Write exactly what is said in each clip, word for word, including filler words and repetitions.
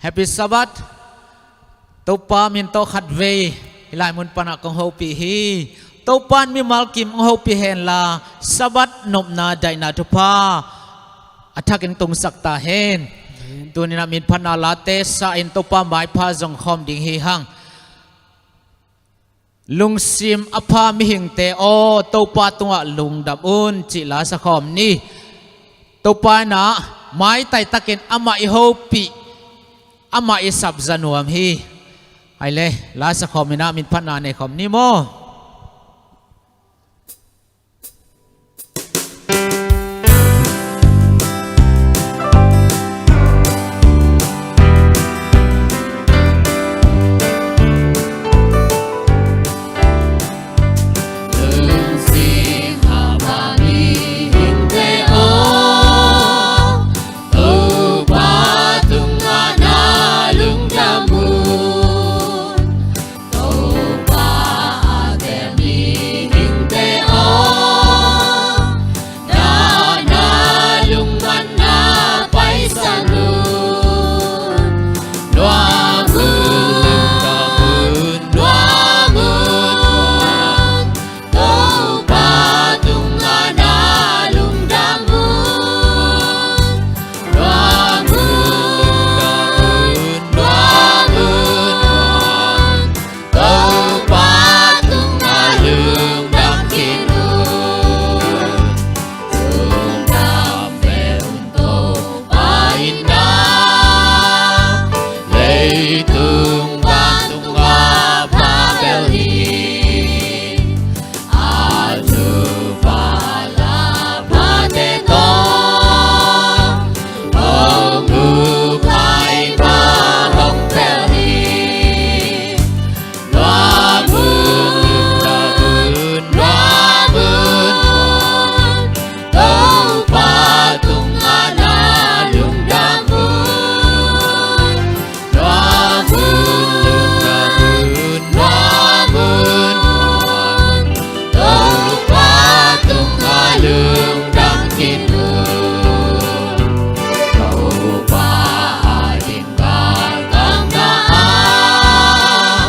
Happy Sabbath. Topa min tawh khatvei hih lai mun panah kong hopih hi. Topa in mimal kim hong hopih henla, Sabbath nopna daihna thupha a thakin tungsak ta hen. Tuninah min phatna late sa-in Topa maipha zong khawm ding hi hang. Lungsim a pha mihingte aw, Topa tungah lungdam un, cih la sa khawm ni. Topa inah maitai takin amah i hopih, amah i sapza nuam hi. Hai le, la sa khawm inah min phatna nei khawm ni maw? Topa a tel mihingte aw, na, na lungmanna paisan un. Nuam un, nuam un, nuam un. Topa tungah na lungdam un. Nuam un, nuam un. Topa tungah lungdam khin un. Lungdam ve un Topa in ah, leitung vantungah pha bel hi. A thupha la phate tawh hong uk lai pa hong pel hi. Nuam un, nuam un, nuam un. Topa tungah na lungdam un. Nuam un, nuam un. Topa tungah lungdam khin un. Topa a ding galkapna ah,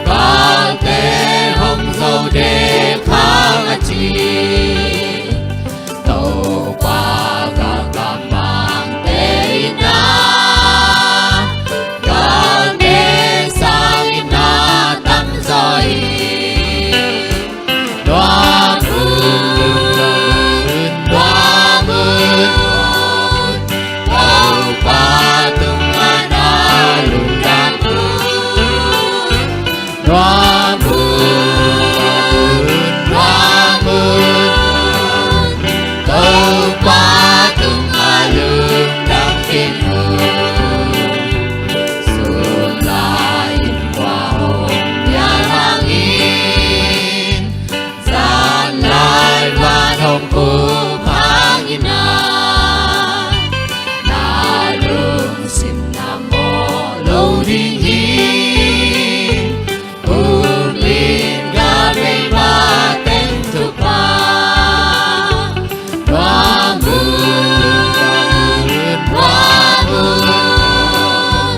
galte hong zo dek hang a ci. Topa galkap mangte in ah, galte sangin na tamzaw hi. Nuam un, nuam un, Topa tungah na lungdam un. Nuam un, nuam un, Topa tungah lungdam khin un. Sun lai in kua hong pial hangin, zan lai van hong kup hangin ah, na lungsim na mawh lo ding hi. Humbin ka vei ma teng thupha. Nuam un, nuam un,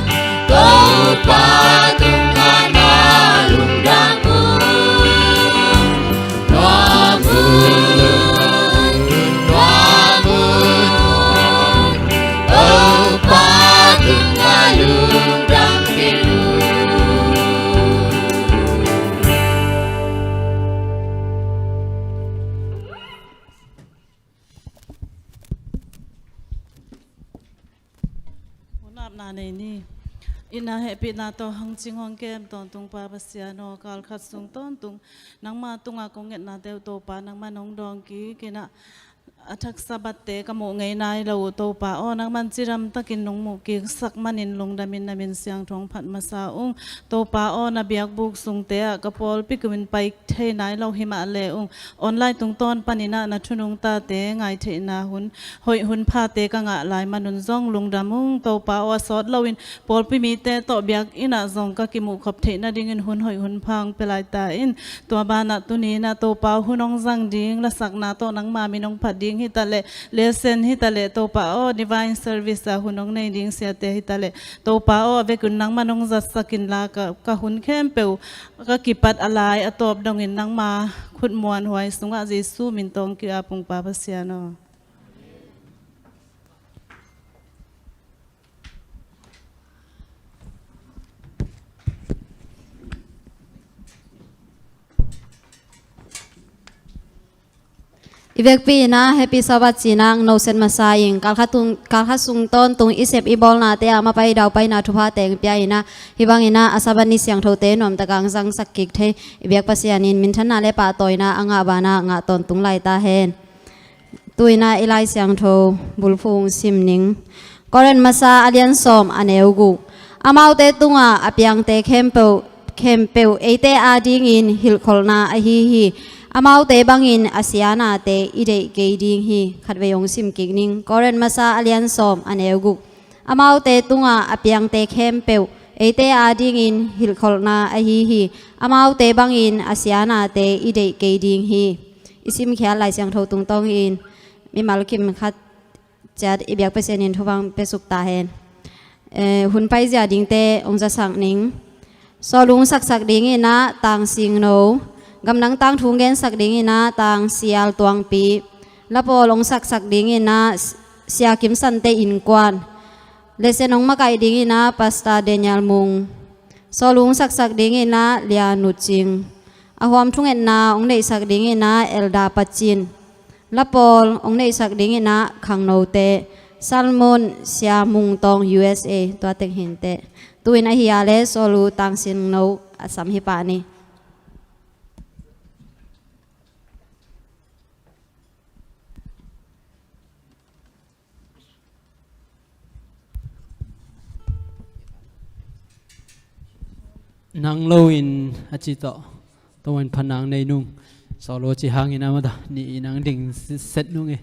Topa tungah na lungdam un. Nuam un, nuam un, Topa tungah lungdam khin un. Hunapna nei ni. Itna hehpihna tawh hong cing hong kem tawntung Pa Pasian aw, kalkhat sung tawntung nangma tungah kong ngetnate uh Topa, nangman hong dawng kik in ah, a thak Sabbath-te ka muh ngei nai lo uh Topa aw, nangman cidam takin nong muh kiksak manin lungdamin na min siangtho hong phat masa ung. Topa aw, na biakbuk sungte ah ka pawlpi kumin pai thei nai lo himah le ung, online tungtawn panin ah na thu nungtate ngai theihna hun hoih hun phate ka ngah lai man un zong lungdam ung. Topa aw, a sawt loin pawlpi mite tawh biakinn ah zong ka kimuh khop theih nadingin hun hoih hun pha hong pia lai ta in. Tua banah tuni in ah Topa aw, hun hong zang ding lasakna tawh nangma min hong phat ding hi ta leh, lesson hi ta leh, Topa aw, divine service ah hun hong nei ding siate hi ta leh, Topa aw, a vekun nangman hong zatsak inla, ka, ka hun khempeuh ka kipat a lai a tawp dongin nangma khut muanhuai sungah Jesu min tawh kong ki-ap ung, Pa Pasian aw. I vekpi in ah Happy Sabbath ci-in ah hong noset masa ing. Kalkhat tung, kalkhat sung tawntung i sep i bawlnate ah mapai daupaina thupha teng pia in ah, hih bangin ah a Sabbath ni siangthote nuamtak a hong zangsak kik thei i biak Pasian in minthanna le pahtawina a ngah banah ngah tawntung lai ta hen. Tu-in ah i Lai Siangtho bulphuh hong sim ning. Korin masa a lian sawm a neu guk. Amaute tungah a piangte khempeuh, khempeuh eite adingin hilhkholhna ahi hi. Amaute bangin a sia nate i deih kei ding hi. Khatvei hong sim kik ning. Korin masa a lian sawm a neu guk. Amaute tungah a piangte khempeuh eite adingin hilhkholhna ahi hi. Amaute bangin a sia nate i deih kei ding hi. I simkhiat Lai Siangtho tungtawnin mimal kim khat ciat i biak Pasian in thupha hong piasuk ta hen. Eh, hun paizia dingte hong zasak ning. Sawlung saksak dingin ah Tang Singno, gamdang tangthu hong gensak dingin ah Tang Sial Tuangpi, lapawl hong saksak dingin ah Sia Kim Sante innkuan, lesson hong makaih dingin ah Pastor Daniel Mung, sawlung saksak dingin ah Lia Nu Cing, a huam thungetna hong neihsak dingin ah Elder Pa Cin, lapawl hong neihsak dingin ah khangnote, sermon Sia Mung Tawng U S A, tua teng hi inteh. Tu-in ahi a leh sawlu Tang Singno a sam hi pah ni. Nang lo in a ci tawh, tua in phanang nei nung. Solo ci hangin a mata ni i nang ding set nung e.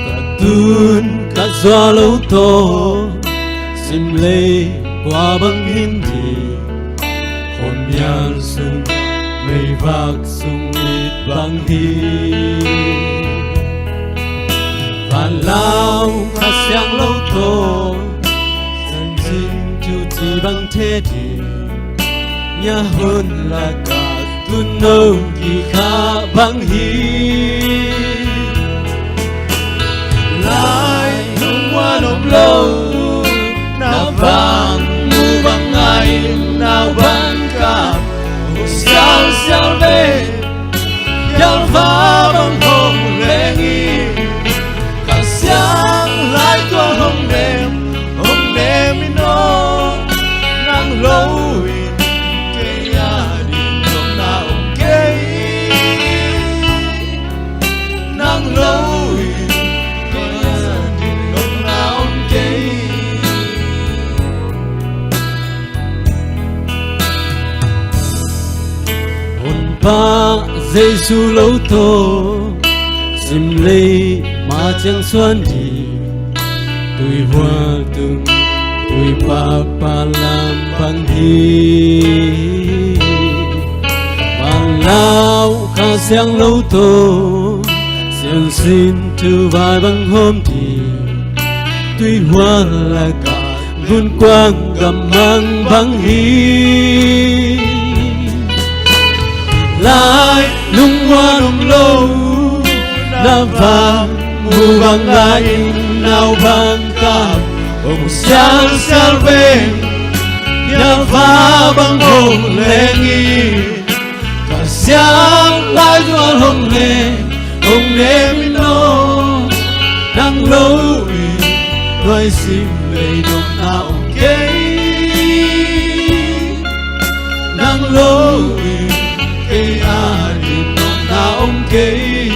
Ka tun ka zuau lo tawh, sim lei kua bang hi ding, khuamial sung meivak sung it bang hi. Van lau Kha Siangtho tawh, siansin thu ci bang thei ding, ngiat hun lakah tun no kikha bang hi. Lai lungmuan om lo, na vang mu bang ngai, nau bang kap, sialsial ve, hialva bang hong leng hi. Kha Siang lai tual hong nem, hong nem in aw, nang lo in kei a ding nopna om kei. Nang lo in kei a ding nopna om kei. Honpa Jesu lo tawh, sim lei ma ciang suan ding, tuihual tung, tuipa pa lam bang hi. Van lau Kha Siangtho tawh, siansin thu vai bang hawm ding, tuihual lakah gunkuang gammang bang hi. Lai lungmuan om lo, na vang mu bang ngai, nau bang kap, hong sialsial ve, hialva bang hong leng hi. Kha Siang lai tual hong nem, hong nem in aw, nang lo in nuai sim lei nopna om kei. Nang lo in kei a ding nopna om kei.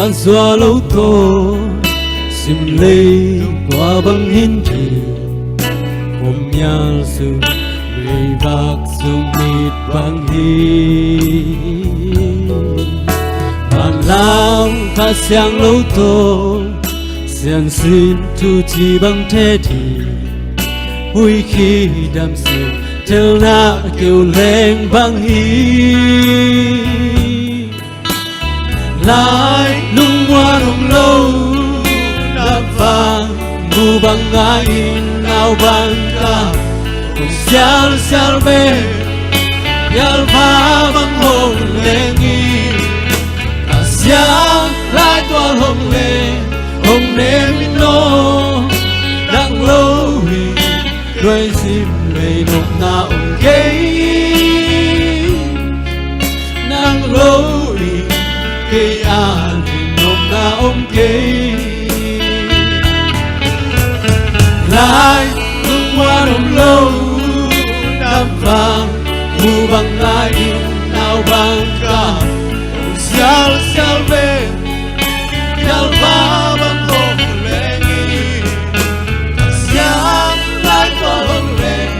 An sua lo to sim lei tua bang hin ki om mial sung lei vak sung mit bang hi. Van lam kha siang lo to sian sin tu ci bang te di hui khi dam sin tel na keu leng bang hi. Lai lungmuan om lo na vang mu bang ngai in nau bang ka ong sial sial ve. Yal pha bang hong leng i ka siang lai tual hong leng hong nem in no nang lo hi. Luai sim lei nopna om kei nang lo i kei a ding nopna om kei. Lai lungmuan om lo na vang mu bang lai in nau bang ka sial sial ve. Yal pha bang hong leng i ka siang lai tual hong leng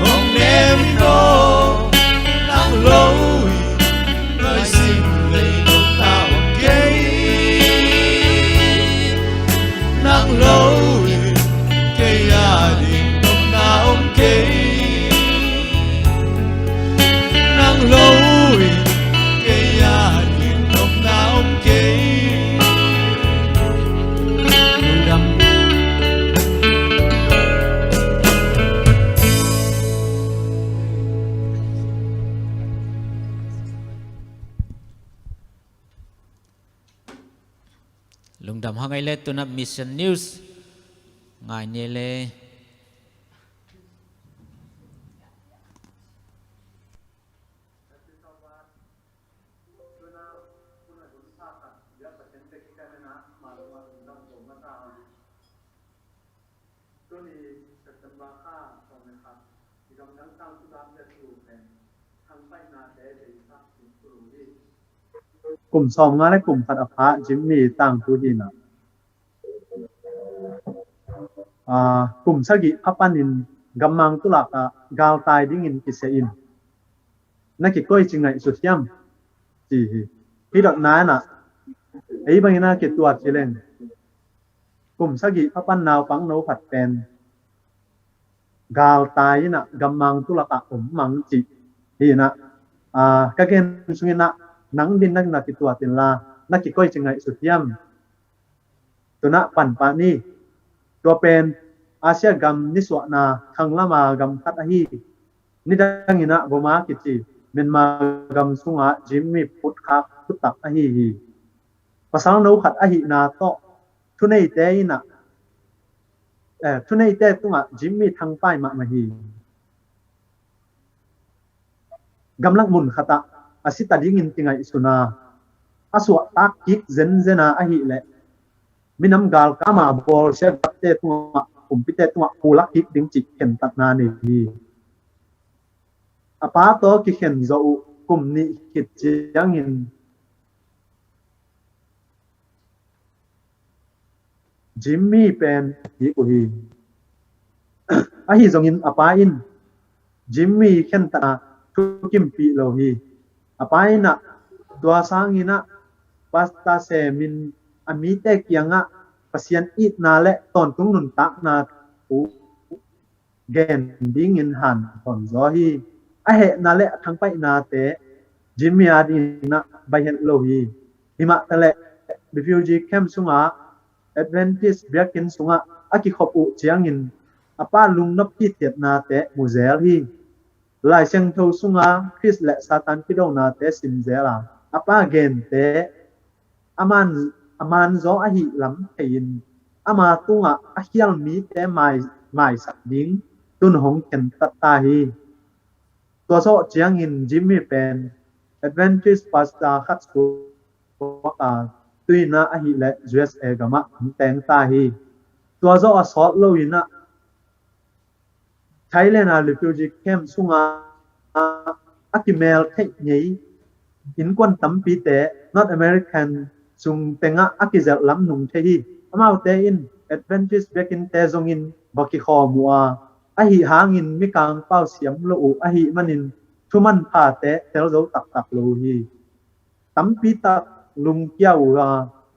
hong nem i no nang lo i luai sim lei nopna om kei nang lo i kei a ding nopna om kei. Nang lo i kei a ding nopna om kei. Lungdam. Lungdam hang ai le tuna Mission News ngai ni le. Kum sawmnga le kum khat a pha Jimmy tangthu hi na. Aa, kum sagih pha panin gammang tulak ah galtai dingin kisia in na kikoici ngaihsut hiam? Ci hi. Hih dotna in ah ei bangin a kituat hi leng kum sagih pha pan naupang no khat pen galtai in ah gammang tulak ah om mang ci hi na. Aa, ka gen sungin ah nang din na kituat inla na kikoici ngaihsut hiam? Tuna pan pah ni. Tua pen Asia gam nisuahna khang lama gam khat ahi. Nidangin ah Burma kici Myanmar gam sungah Jimmy phutkhak thutak ahi hi. Pasal no khat ahihna tawh thuneite in ah, eh, thuneite tungah Jimmy thangpai mahmah hi. Gamlak mun khatah a sita dingin kingaihsun a, a suahtak kik zenzen a ahih leh minam galkama bawlsia gapte tungah, kumpite tungah pulak kik ding cih khentatna nei hi. A pa tawh kikhen zawh uh kum nih khit ciangin Jimmy pen kik uh hi. Ahi zongin a pa in Jimmy khentatna thukimpih lo hi. A pa in ah tua sangin ah pastor semin a mite kiangah Pasian itna le tawntung nuntakna thu gen dingin hanthawn zaw hi. A hehna le a thangpaihnate Jimmy a dingin ah baih het lo hi. Himah taleh refugee camp sungah Adventist biakinn sungah a kikhop uh ciangin a pa lungnop hithiatnate mu zel hi. Lai Siangtho sungah Khrist le Satan kidonate sim zel a, a pa gente a man, a man zaw ahih lam thei-in ama tungah a khial mite mai, maisak ding tun hong khentat ta hi. Tua zawh ciangin Jimmy pen Adventist pastor khat suak a, tuina ahih leh U S A gamah hong teng ta hi. Tua zawh a sawt lo in ah Thailand a refugee camp sungah a kimel theih ngei innkuan tampite North American sung tengah a kizelh lam nung thei hi. Amaute in Adventist biakinnte zongin va kikhawm uh a, ahi hangin mikang pau siam lo uh ahih manin thuman phate tel zo taktak lo uh hi. Tampi tak lungkia uh a,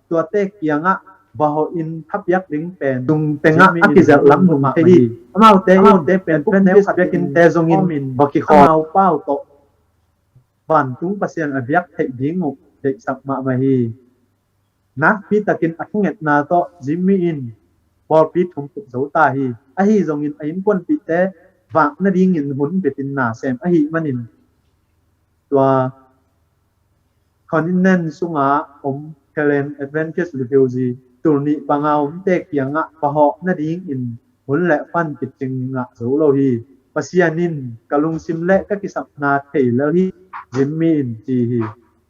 tuate kiangah va hawh in thapiak ding pen sung tengah a kizelh lam nung thei hi. Amaute in Adventist biakinnte zongin va kikhawm uh a, amau pau tawh vantung Pasian a biak theih ding uh deihsak mahmah hi. Nakpi takin a thungetna tawh Jimmy in pawlpi thum put zo ta hi. Ahi zongin a innkuanpihte vak nadingin hun biakinnna sem ahih manin tua continent sunga om Karen Adventist refugee tul nih panga omte kiangah va hawh nadingin hun le pan kicing ngah zo lo hi. Pasian in ka lungsim le ka kisapna thei lel hi, Jimmy in ci hi.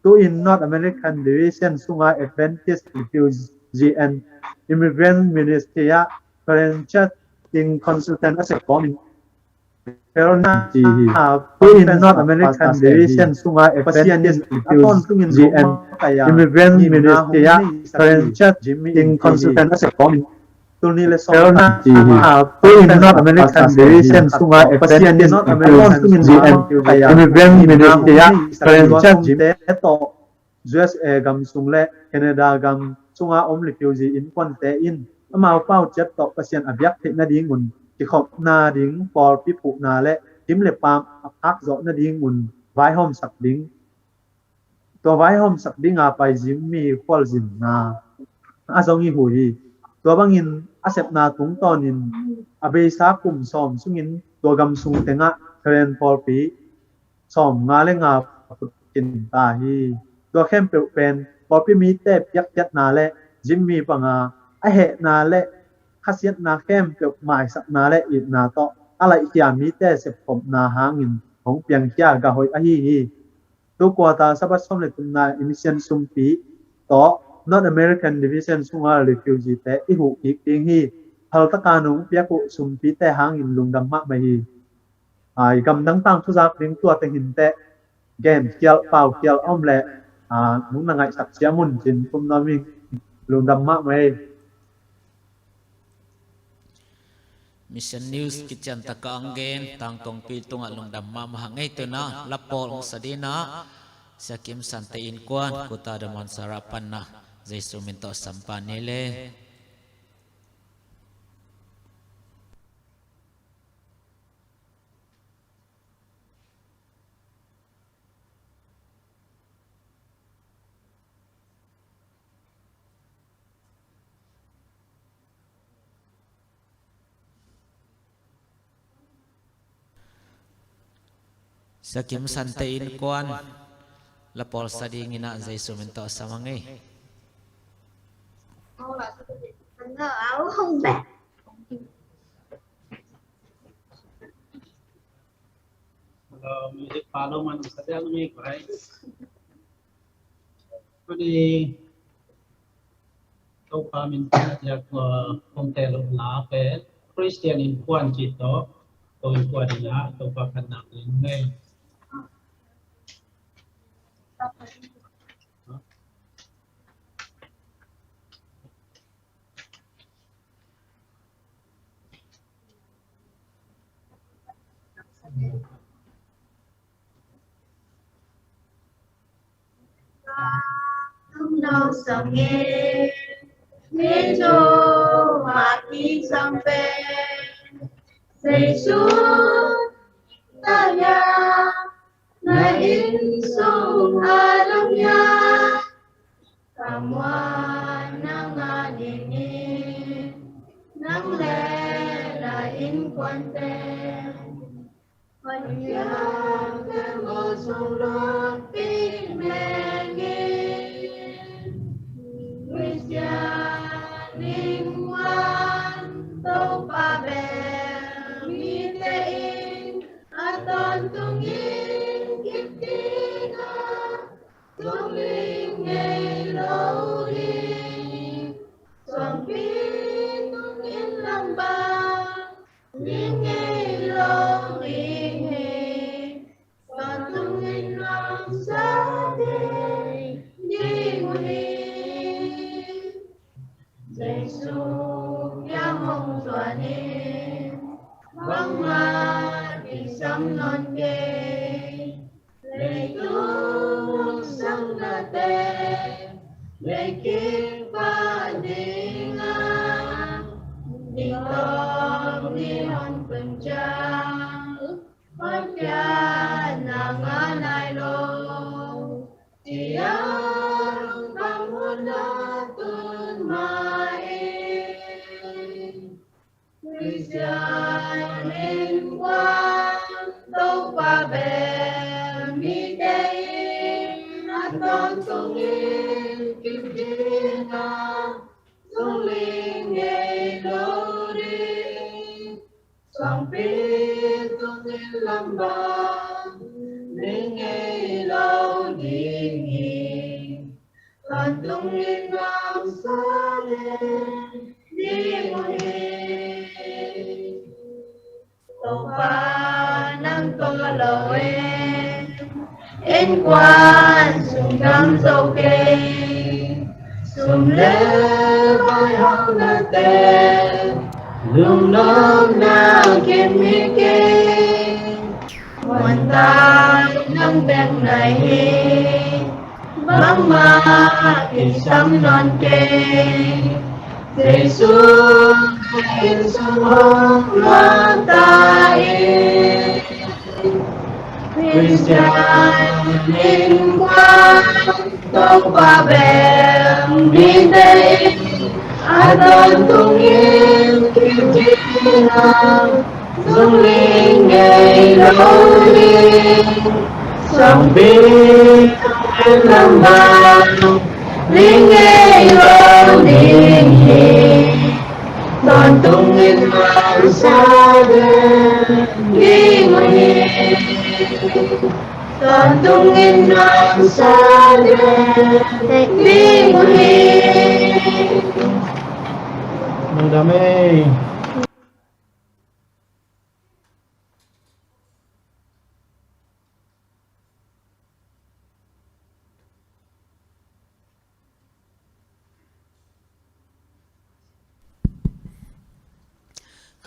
Tu-in North American Division sunga Adventist Refugee and Immigrant Ministry ah Karen Church in consultant a sep kawmin Karen ci hi. Tu-in North American Division sunga Adventist Refugee and Immigrant Ministry ah Karen Church in consultant a sep kawmin Karen ci hi. Tu-in North American Division sunga Adventist Refugee and Immigrant Ministry ah Karen Church in U S A gam sung le Canada gam sunga om refugee innkuante in amau pau ciat tawh Pasian a biak theih nadingun kikhopna ding pawlpi phuhna le thim le paam a phakzawh nadingun vaihawmsak ding, tua vaihawmsak dinga pai Jimmy khualzinna a zong hi uh hi. Tua bangin a sepna tungtawnin a beisa kum sawm sungin tua gam sung tengah Karen pawlpi sawm nga le nga a phut khin ta hi. Tua khempeuh pen pawlpi mite piakkhiatna le Jimmy panga a hehna le khasiatna khempeuh maisakna le itna tawh a laihkhia mite sepkhopna hangin hong piangkhia gah hoih ahi hi. Tu kuata Sabbath sawm le thumna i mission sumpi tawh North American Division sunga refugee-te i huh kik ding hi. Haltaka nong piak uh sumpite hangin lungdam mahmah hi. Aa, i gamdang tangthu zak ding tua teng hinteh gen khial pau khial a om leh, aa, nong na ngaihsak ciam un cin kum nuam ing. Lungdam mahmah ei. Mission News kician taka ang gen tangtongpi tungah lungdam mahmah hang ei. Tuna lapawl hong sa dina Sia Kim Sante innkuan kuta Damansara panna Jesu min tawh sampah ni le. Sia Kim Sante innkuan lapawl sa dingin ah Jesu min tawh sam ang ei. Music follow man sa dia ngi bai. Kuni Topa min pen a diak kong tel uh la pen Christian innkuan ci tawh kong innkuan in ah Topa khat nak ling ngai. Nau sangin ni cu maki sang pen Jesu taya na inn sung a dong ya. Kamuan nang a dingin nang le na innkuante Pasian te mu sung lutpih mengin Christian innkuan Topa bel mite in a tawntungin kip ding a Suangpi tung ngei lo ding, suangpi tung in langbang ding ngei lo ding hi. Tua tung in lam sa ding ding uh hi. Bangmah kisam nawn kei, leitung sang nate, leikik pah dingah dingtawng ni hong tun ciang, Pasian na ngah nai lo, ciang bang hun a tun mah in. Khristian innkuan Topa bel mite in a tawntungin kip ding a, zong ling ngei lo ding. Suangpi tungin lamdang ling ngei lo ding hi. Tawntung in nuamsa ding uh hi. Topa nang tawh lo in, innkuan sung dam zo kei. Sum le pai hauhnate, lungnopna kim hi kei. Muantai nang bek nai hi, bangmah kisam nawn kei. Jesu in sung hong luang ta in. Khristian innkuan Topa bel mite in a tawntungin kip ding a, zong ling ngei lo ding. Suangpi tungin lamdang ling ngei lo ding hi. Tawntung in nuamsa ding uh hi. Tawntung in nuamsa ding uh hi. Lungdam ei.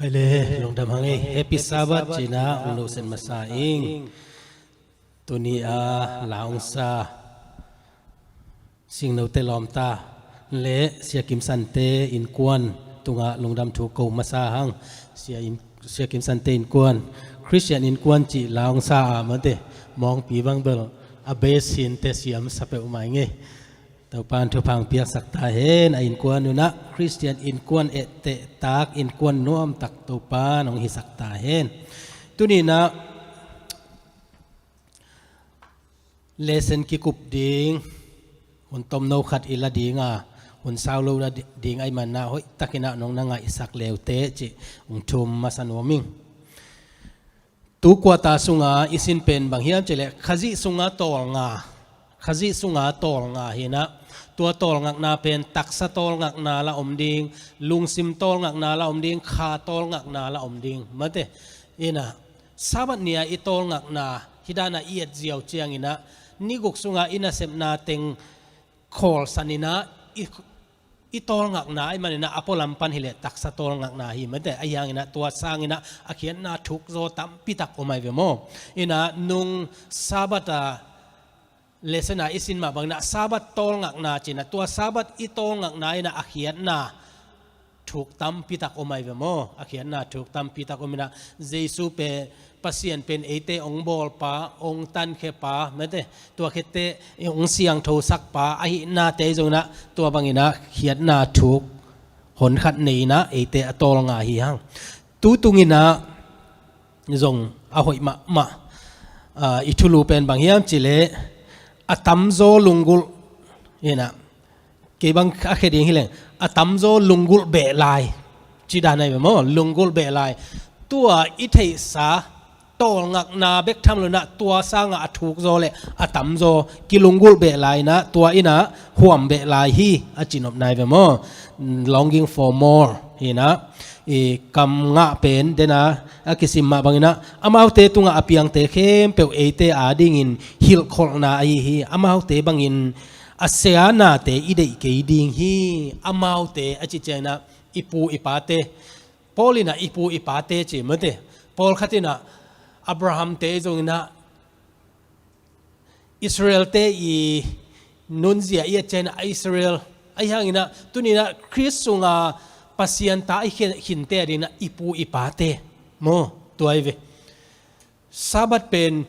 Kei le lungdam hang ei. Happy Sabbath cina ung lo sen masa ing. Tuni a la ung sa singnote lawmta le Sia Kim Sante innkuan tungah lungdam thu ko masa hang. Sia in, Sia Kim Sante innkuan, Khristian innkuan cih la ung sa a mate, mawngpi bang bel a beis hinte siam sa peuhmah ing ei. Topan thupha piaksak ta hen, a innkuan unah Khristian innkuan etteh tak innkuan nuamtak Topan hong hisak ta hen. Tuninah lesen kikup ding hun tomno khat i la dinga, hun sau lo la di-, ding ahih manah hoihtakinah nong na ngaihsak leute cih hong thum masa nuam ing. Tu kuata sunga i sin pen bang hiam cihleh Khazih sunga tawlnga, Khazih sunga tawlnga hinah, tua tawlngakna pen taksa tawlngakna la om ding, lungsim tawlngakna la om ding, kha tawlngakna la om ding. Mate, inah Sabbath ni-a i tawlngakna hih dana i et ziau cianginah, ni guk sunga i nasepna teng khawlsaninah i, i tawlngakna ahih maninah a pualam pan hileh taksa tawlngakna hi mate, ahi hanginah tua sanginah a khiatna thukzaw tampitak om ahi ve maw? Inah nung Sabbath a lesson a i sin mah banginah Sabbath tawlngakna cinah, tua Sabbath i tawlngakna inah a khiatna thuk tampitak om ahi ve maw? A khiatna thuk tampitak om inah Jesu pen, Pasian pen eite hong bawlpa, hong tankhepa mate, tua khette hong siangthosakpa ahihnate zonginah tua banginah khiatna thuk honkhat nei inah eite a tawlnga hi hang. Tu tunginah zong a hoih mahmah, ah, i thulu pen bang hiam cihleh a tamzaw lunggulh hinah, kei bang a khia ding hileng a tamzaw lunggulh beh lai. Ci dan ahi ve maw, lunggulh beh lai. Tua i theihsa tawlngakna bek tham loinah tua sangah a thukzaw le a tamzaw kilunggulh beh lai inah, tua inah huam beh lai hi a cinopna hi ve maw? Longing for more hinah, i kam ngah pen dena a kisim mah banginah amaute tungah a piangte khempeuh eite adingin hilhkholhna ahi hi. Amaute bangin a sianate i deih kei ding hi. Amaute a ci cianginah i pu i pate Paul in ah i pu i pate ci mate. Paul khat in ah Abraham te zong in ah Israel te i nunzia i et ciang in ah Israel ahi hangin ah tuni in ah Khrist sunga Pasian ta i khin, khinte a ding in ah i pu i pate maw, tua hi ve. Sabbath pen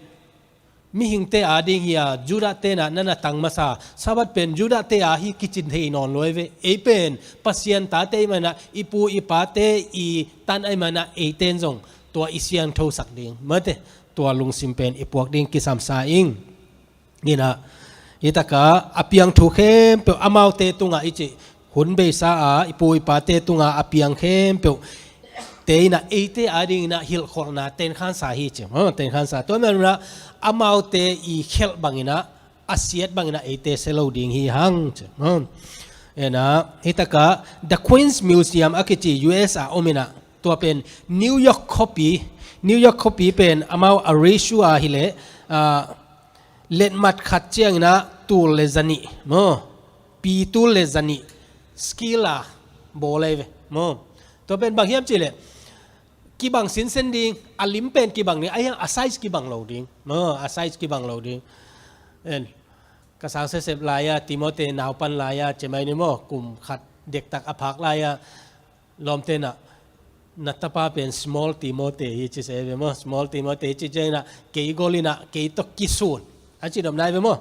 mihingte a ding hi a, Judah te na na na tang masa. Sabbath pen Judah te a hi kici thei nawn lo hi ve. Ei pen Pasian tate ahih manin ah i pu i pate i tan ahih manin ah eite in zong tua i siangthosak ding mate, tua lungsim pen i puak ding kisam sa ing. Hi in ah, hi tak a a piang thu khempeuh amaute tungah i cih hun beisa a i pu i pate tunga a piang khempeuh te in ah eite a ding in ah hilhkholhna tenkhansa hi ci. Maw, tenkhansa. Tua manin ah amaute i khelh bangin ah, a siat bangin ah eite sia lo ding hi hang ci. Maw. Hi in ah, hi tak a The Queen's Museum a kici U S a om in ah, tua pen New York khuapi, New York khuapi pen amau a ratio a hi leh, ah, letmat khat ciang in ah tul le zanih maw, pi tul le zanih shekel a bawl ahi ve maw. Tua pen bang hiam cih leh kibang sinsen ding, a lim pen kibang ding, ahi hang a size kibang lo ding maw, a size kibang lo ding. En, ka sang sesep lai a Timothy naupan lai a ci mai ni maw, kum khat dektak a phak lai a lawmte in ah na tapa pen small Timothy hi ci se ve maw, small Timothy hi ci ciang in ah kei gol in ah kei tawh kisun a ci dom nai ve maw.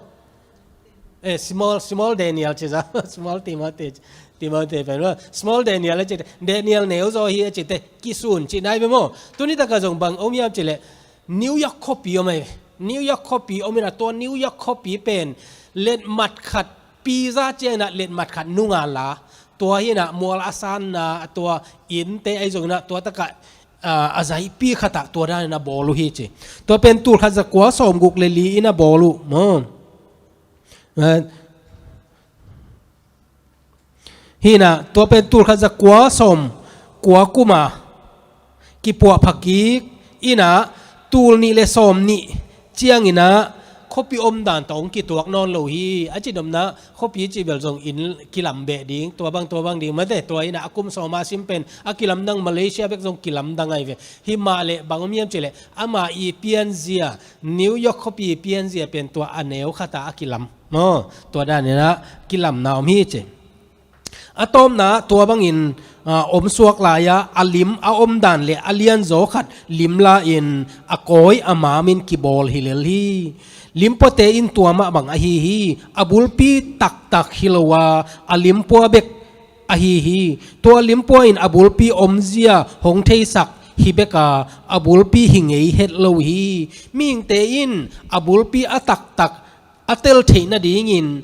Eh, small, small Daniel ci sa, small Timothy, Timothy pen maw, small Daniel a ci te, Daniel neu zaw hi a ci te, kisun ci nai ve maw. Tuni tak a zong bang om hiam cih leh New York khuapi om ahi ve. New York khuapi om in ah tua New York khuapi pen letmat khat pi za ciang in ah letmat khat nunga la, tua hi in ah mual a sanna, tua innte ahi zong in ah tua tak a, ah, a zaipi khat ah tua dan in ah bawl uh hi ci. Tua pen tul khat za kua sawm guk le li in ah bawl uh maw. Ah, hi in ah tua pen tul khat za kua sawm kua kum a kipuahpha kik in ah tul nih le sawm nih ciang in ah khuapi om dan tawh hong kituak nawn lo hi. A ci dom in ah khuapi ci bel zong inn kilam beh ding, tua bang tua bang ding mate, tua in ah a kum sawm a sim pen a kilamdang, Malaysia bek zong kilamdang ahi ve. Hi mah leh bang om hiam cih leh ama i pianzia, New York khuapi pianzia pen tua a neu khat ah a kilam maw, tua dan in ah kilamna om hi ci. A tawpna tua bangin, ah, om suak lai a, a lim a om dan le a lianzaw khat lim la in a kawi a mam in kibawl hi lel hi. Lim puate in tua mah bang ahi hi. A bulpi taktak hi lo a, a lim pua bek ahi hi. Tua lim pua in a bulpi omzia hong theisak hi bek a, a bulpi hi ngei het lo hi. Mihingte in a bulpi a taktak a tel theih nadingin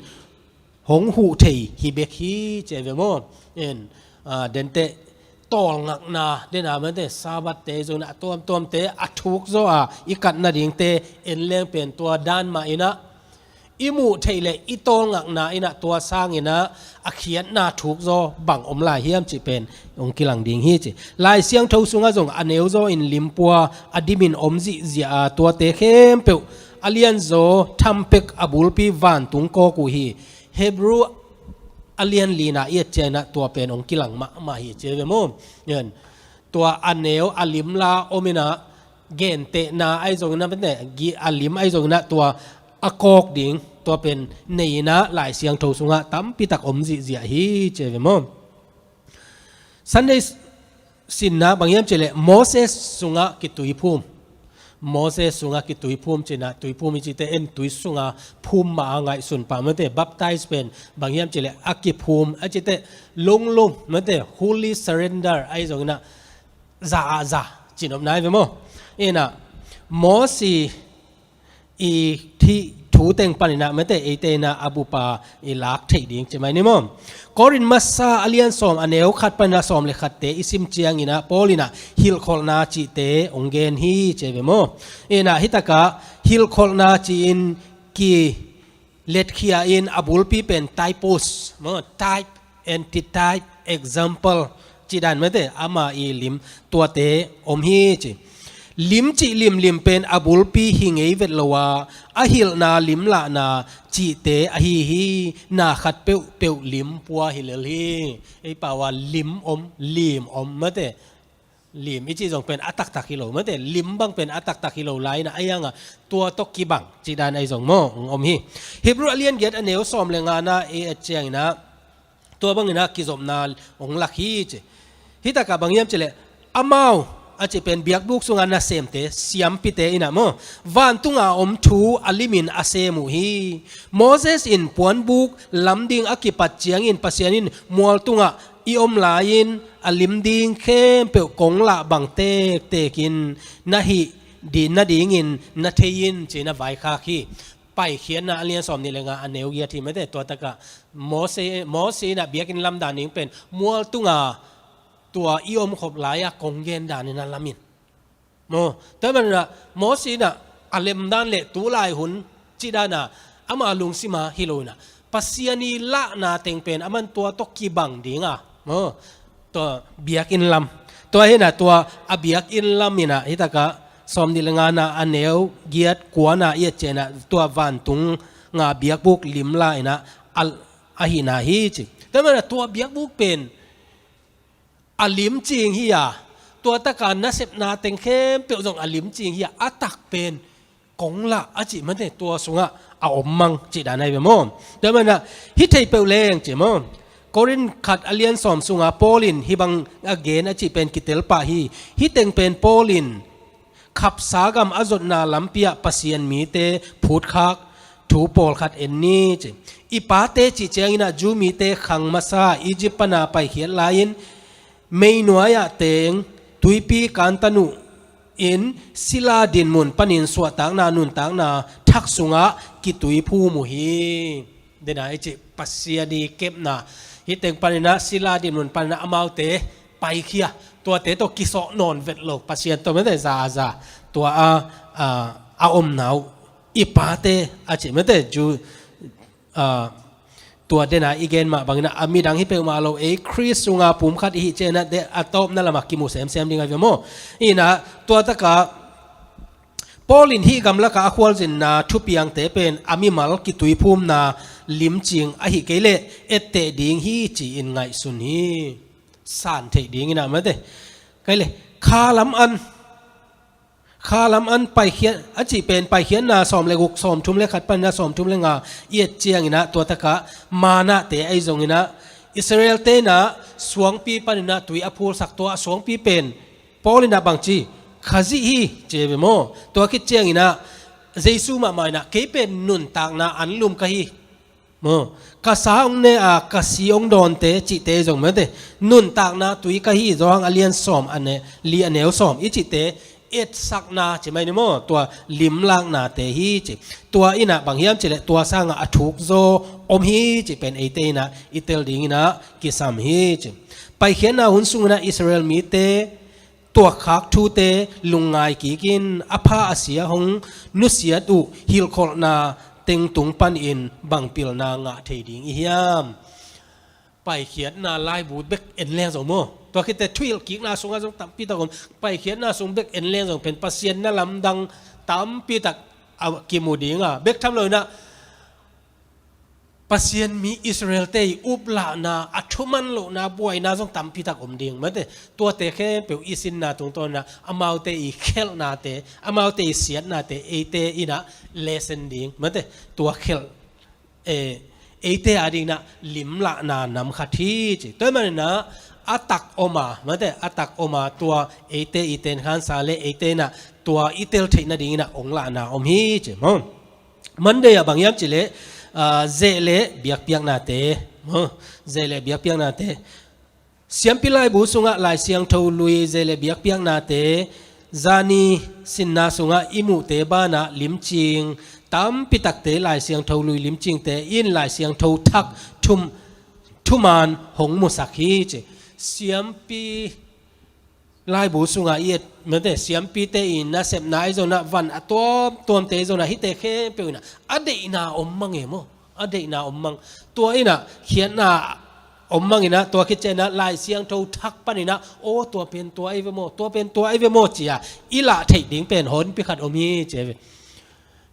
hong huh thei hi bek hi ci ve maw. En, ah, denteh tawlngakna, dena mate, Sabbath te zong a tuamtuamte a thuk zaw a i kat nadingte en leng pen tua dan mah in ah i muh theih leh i tawlngakna in ah tua sangin ah a khiatna thuk zaw bang om lai hiam cih pen hong kilang ding hi ci. Lai Siangtho sungah zong a neu zaw in lim pua a dim in om zihziah a, tuate khempeuh a lianzaw thampek a bulpi vantung kawk uh hi. Hebrew a lian lina i et ciangin ah tua pen hong kilang mahmah hi ci ve maw. Tua a neu a lim la om in ah gentehna ahi zongin ah, a lim ahi zongin ah tua a kawk ding, tua pen nei in ah Lai Siangtho sungah tampi tak om zihziah hi ci ve maw. Sunday sinna bang hiam cih leh Moses sungah kituiphum. Moses sungah kituiphum ci in ah, tuiphum i cihte en tui sungah phum mah a ngaihsun pah mate, baptize pen bang hiam cih leh a kiphum a cihte lunglung mate, holy surrender ahi zongin ah za ah za ci nop nai ve maw. In ah Moses i thih thu teng panin ah mate, eite in ah a bup a i lak theih ding ci mai ni maw. Korin masa a lian sawm a neu khat panin ah sawm le khatte i sim ciangin ah Paul in ah hilhkholhna cihte hong gen hi ci ve maw. In ah hi tak a hilhkholhna ci-in kiletkhia in a bulpi pen typos maw, type, antitype, example cih dan mate, ama i lim tuate om hi ci. Lim cih limlim pen a bulpi hi ngei vet lo a, a hilhna lim lahna cihte ahi hi. Na khat peuhpeuh lim pua hi lel hi. Ei pau a lim om, lim om mate, Lim i cih zong pen a taktak hi lo, mate, lim bang pen a taktak hi lo lai inah, a hiangah tua tawh kibang cih dan ahi zong maw, ong om hi. Hebrew a lian giat a neu sawm le ngana i et cianginah tua banginah kizopna ong lak hi ci. Hitakah bang hiam cileh, amau a cih pen biakbuk sunga nasemte, siampite inah maw, vantunga om thu a limin a sem uh hi. Moses in puanbuk lam ding a kipat ciangin Pasian in mual tungah i om lai-in a lim ding khempeuh kong lah bang tektekin na hih di nadingin na thei in ci-in a vaikhak hi. Paikhiatna a lian sawm nih le nga a neu giat hi, mate, tua takah Mose, Mose inah biakinn lam dan ding pen mual tunga tua i omkhop lai-a kong gen danin a lamin. Maw, tua hi maninah Mose inah a lemdan le tulai hun cih dana ama lungsima hi lo inah Pasian i lahna teng pen aman tua tawh kibang dinga, maw, tua biakinn lam, tua hinah tua a biakinn lam inah hitakah sawm nih le ngana a neu giat kuana i et cianginah tua vantung nga biakbuk lim la inah a, ahina hi ci. Tua hi maninah tua biakbuk pen a limcing hi-a, tua taka nasepna teng khempeuh zong a limcing hi-a, a tak pen kong lah a cih, mate, tua sungah a om mang cih dan ahi ve maw. Tua hi maninah hih thei peuh leng ci maw. Korin khat a lian sawm sunga Paul in hih bang a gen a cih pen kitel pah hi. Hih teng pen Paul in khapsa gam a zotna lampi-ah Pasian mite phutkhak thu pawlkhat en ni ci. I pate cih cianginah Jew mite khang masa Egypt pana paikhiat lai-in meinuai-ah teng tuipi kantan uh in sila dinmun panin suahtakna nuntakna thak sungah kituiphum uh hi. Dena i cih Pasian i kepna hih teng paninah sila dinmun paninah amaute paikhia, tuate tawh kisawh nawn vet lo, Pasian tawh mate zaza tua a, a, a omna uh i pate a cih, mate, Jew, a, tua dena i gen mah banginah a midang hi peuhmah lo, ei Khrist sunga pumkhat i hih cianginah de a tawpna lamah kimu semsem ding ahi ve maw. Inah tua takah Paul in hih gamlakah a khualzinna thupiangte pen a mimal kituiphumna limcing ahi kei leh etteh ding hi ci-in ngaihsun hi. San theih dinginah, mate, kei le kha lam an, kha lam an paikhiat a cih pen Paikhiatna sawm le guk, sawm thum le khat paninah sawm thum le nga i et cianginah tua takah manate ahi zonginah Israel-te inah suangpi paninah tui a phulsak tua a suangpi pen Paul inah bangci, Khazih hi ci ve maw. Tua khit cianginah Jesu mahmah inah kei pen nuntakna anlum ka hi maw, ka sa hong ne a ka si hong dawnte cihte zong, mate, nuntakna tui ka hi. Johan a lian sawm a ne, li a neu sawm i cihte etsakna ci mai ni maw, tua limlaknate hi ci. Tua inah bang hiam cileh tua sangah a thukzaw om hi cih pen eite inah i tel dinginah kisam hi ci. Paikhiatna hun sunginah Israel mite tuakkhak thute lungngai kikin a pha a sia hong nusiat uh hilhkholhna tengtung panin bang pilna ngah thei ding i hiam? Paikhiatna laibu bek en leng zong maw, tua khitte thuhilh kikna sungah zong tampitak om. Paikhiatna sung bek en leng zong pen Pasian na lamdang tampitak a kimu dinga, bek tham loinah Pasian mi Israel-te i uplahna, a thuman lohna, buaina zong tampitak om ding, mate. Tuate khempeuh i sinna tungtawnah amaute i khelhnate, amaute i siatnate eite inah lesson ding, mate, tua khelh, eh, eite a dinginah limlahna nam khat hi ci. Tua hi maninah a tak om a, mate, a tak om a, tua eite i tenkhansa le eite inah tua i tel theih nadinginah ong lahna om hi ci maw. Monday ah bang hiam cileh, ah, zeh le biakpiaknate, maw, zeh le biakpiaknate. Siampi laibu sungah Lai Siangtho lui zeh le biakpiaknate, zani sinna sungah i muhte banah limcing tampitakte, Lai Siangtho lui limcingte in Lai Siangtho thak thum, thuman hong musak hi ci. Siampi laibu sungah i et, mate, siampite i nasepna ahi zonah, van a tuamtuamte ahi zonah, hihte khempeuh inah a deihna om mang e maw. A deihna om mang. Tua inah khiatna om mang inah, tua khit cianginah Lai Siangtho thak paninah, aw, tua pen tua ahi ve maw, tua pen tua ahi ve maw ci-a i lah theih ding pen honpi khat om hi ci ve.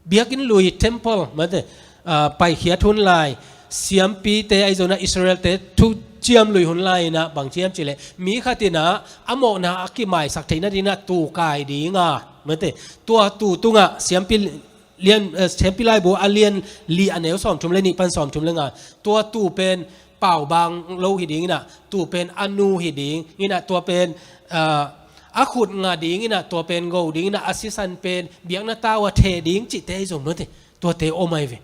Biakinn lui, temple, mate, ah, paikhiat hun lai, siampite ahi zongin ah Israel-te thuciam lui hun lai-in ah bang ci hiam cih leh mi khat in ah a mawhna a kimaisak theih nadingin ah tuu kai ding a, mate, tua tuu tungah siampi lian, eh, siampi laibu a lian li a neu sawmthum le nih pan sawmthum le nga, tua tuu pen pau bang lo hi dingin ah, tuu pen a nu hi dingin ah, tua pen, ah, a khut nga dingin ah, tua pen go dingin ah, a sisan pen biakna tau a theh ding cihte ahi zong, mate, tuate om ahi ve.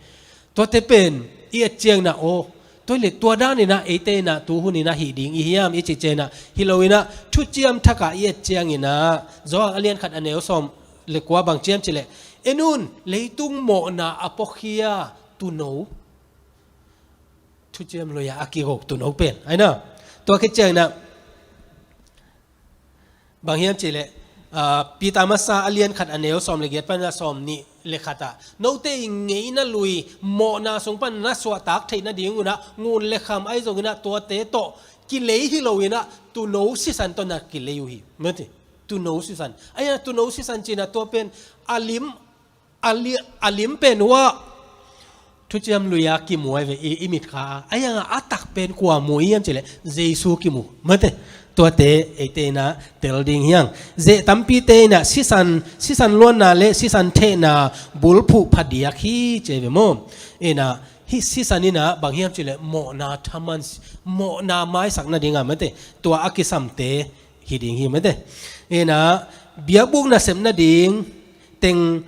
Tuate pen i et ciangin ah, aw, tua hi leh tua danin ah eite in ah tu hunin ah hih ding i hiam i cih ciangin ah, hi loin ah thuciam thakah i et ciangin ah, Johan a lian khat a neu sawm le kua bang ci hiam cih leh, en un, leitung mawhna a puakhia tuuno, thuciam lui-ah a kigo tuuno pen, ahi na. Tua khit ciangin ah bang hiam cih leh, ah, Peter masa a lian khat a neu sawm le giat pan a sawm nih le khat ah, note i ngeina lui mawhna sung pan na suahtak theih nadingun ah ngun le kham ahi zongin ah tuate tawh kilei hi loin ah tuuno sisan tawh na kilei uh hi, mate. Tuuno sisan. Ahi a, tuuno sisan ci-in ah tua pen a lim, a li-, a lim pen uh ah thuciam lui-a kimu ahi ve, i, i mitkha a. Ahi hangah a tak pen kua mu i hiam cih leh Jesu kimu, mate. Tuate eite in ah tel ding hi hang. Zeh tampite in ah sisan, sisan luanna le sisan thehna bulphuh phadiak hi ci ahi ve maw. In ah hih sisan in ah bang hiam cih leh mawhna thaman, mawhna maisak nading a, mate, tua a kisamte hi ding hi, mate. In ah biakbuk nasep nading teng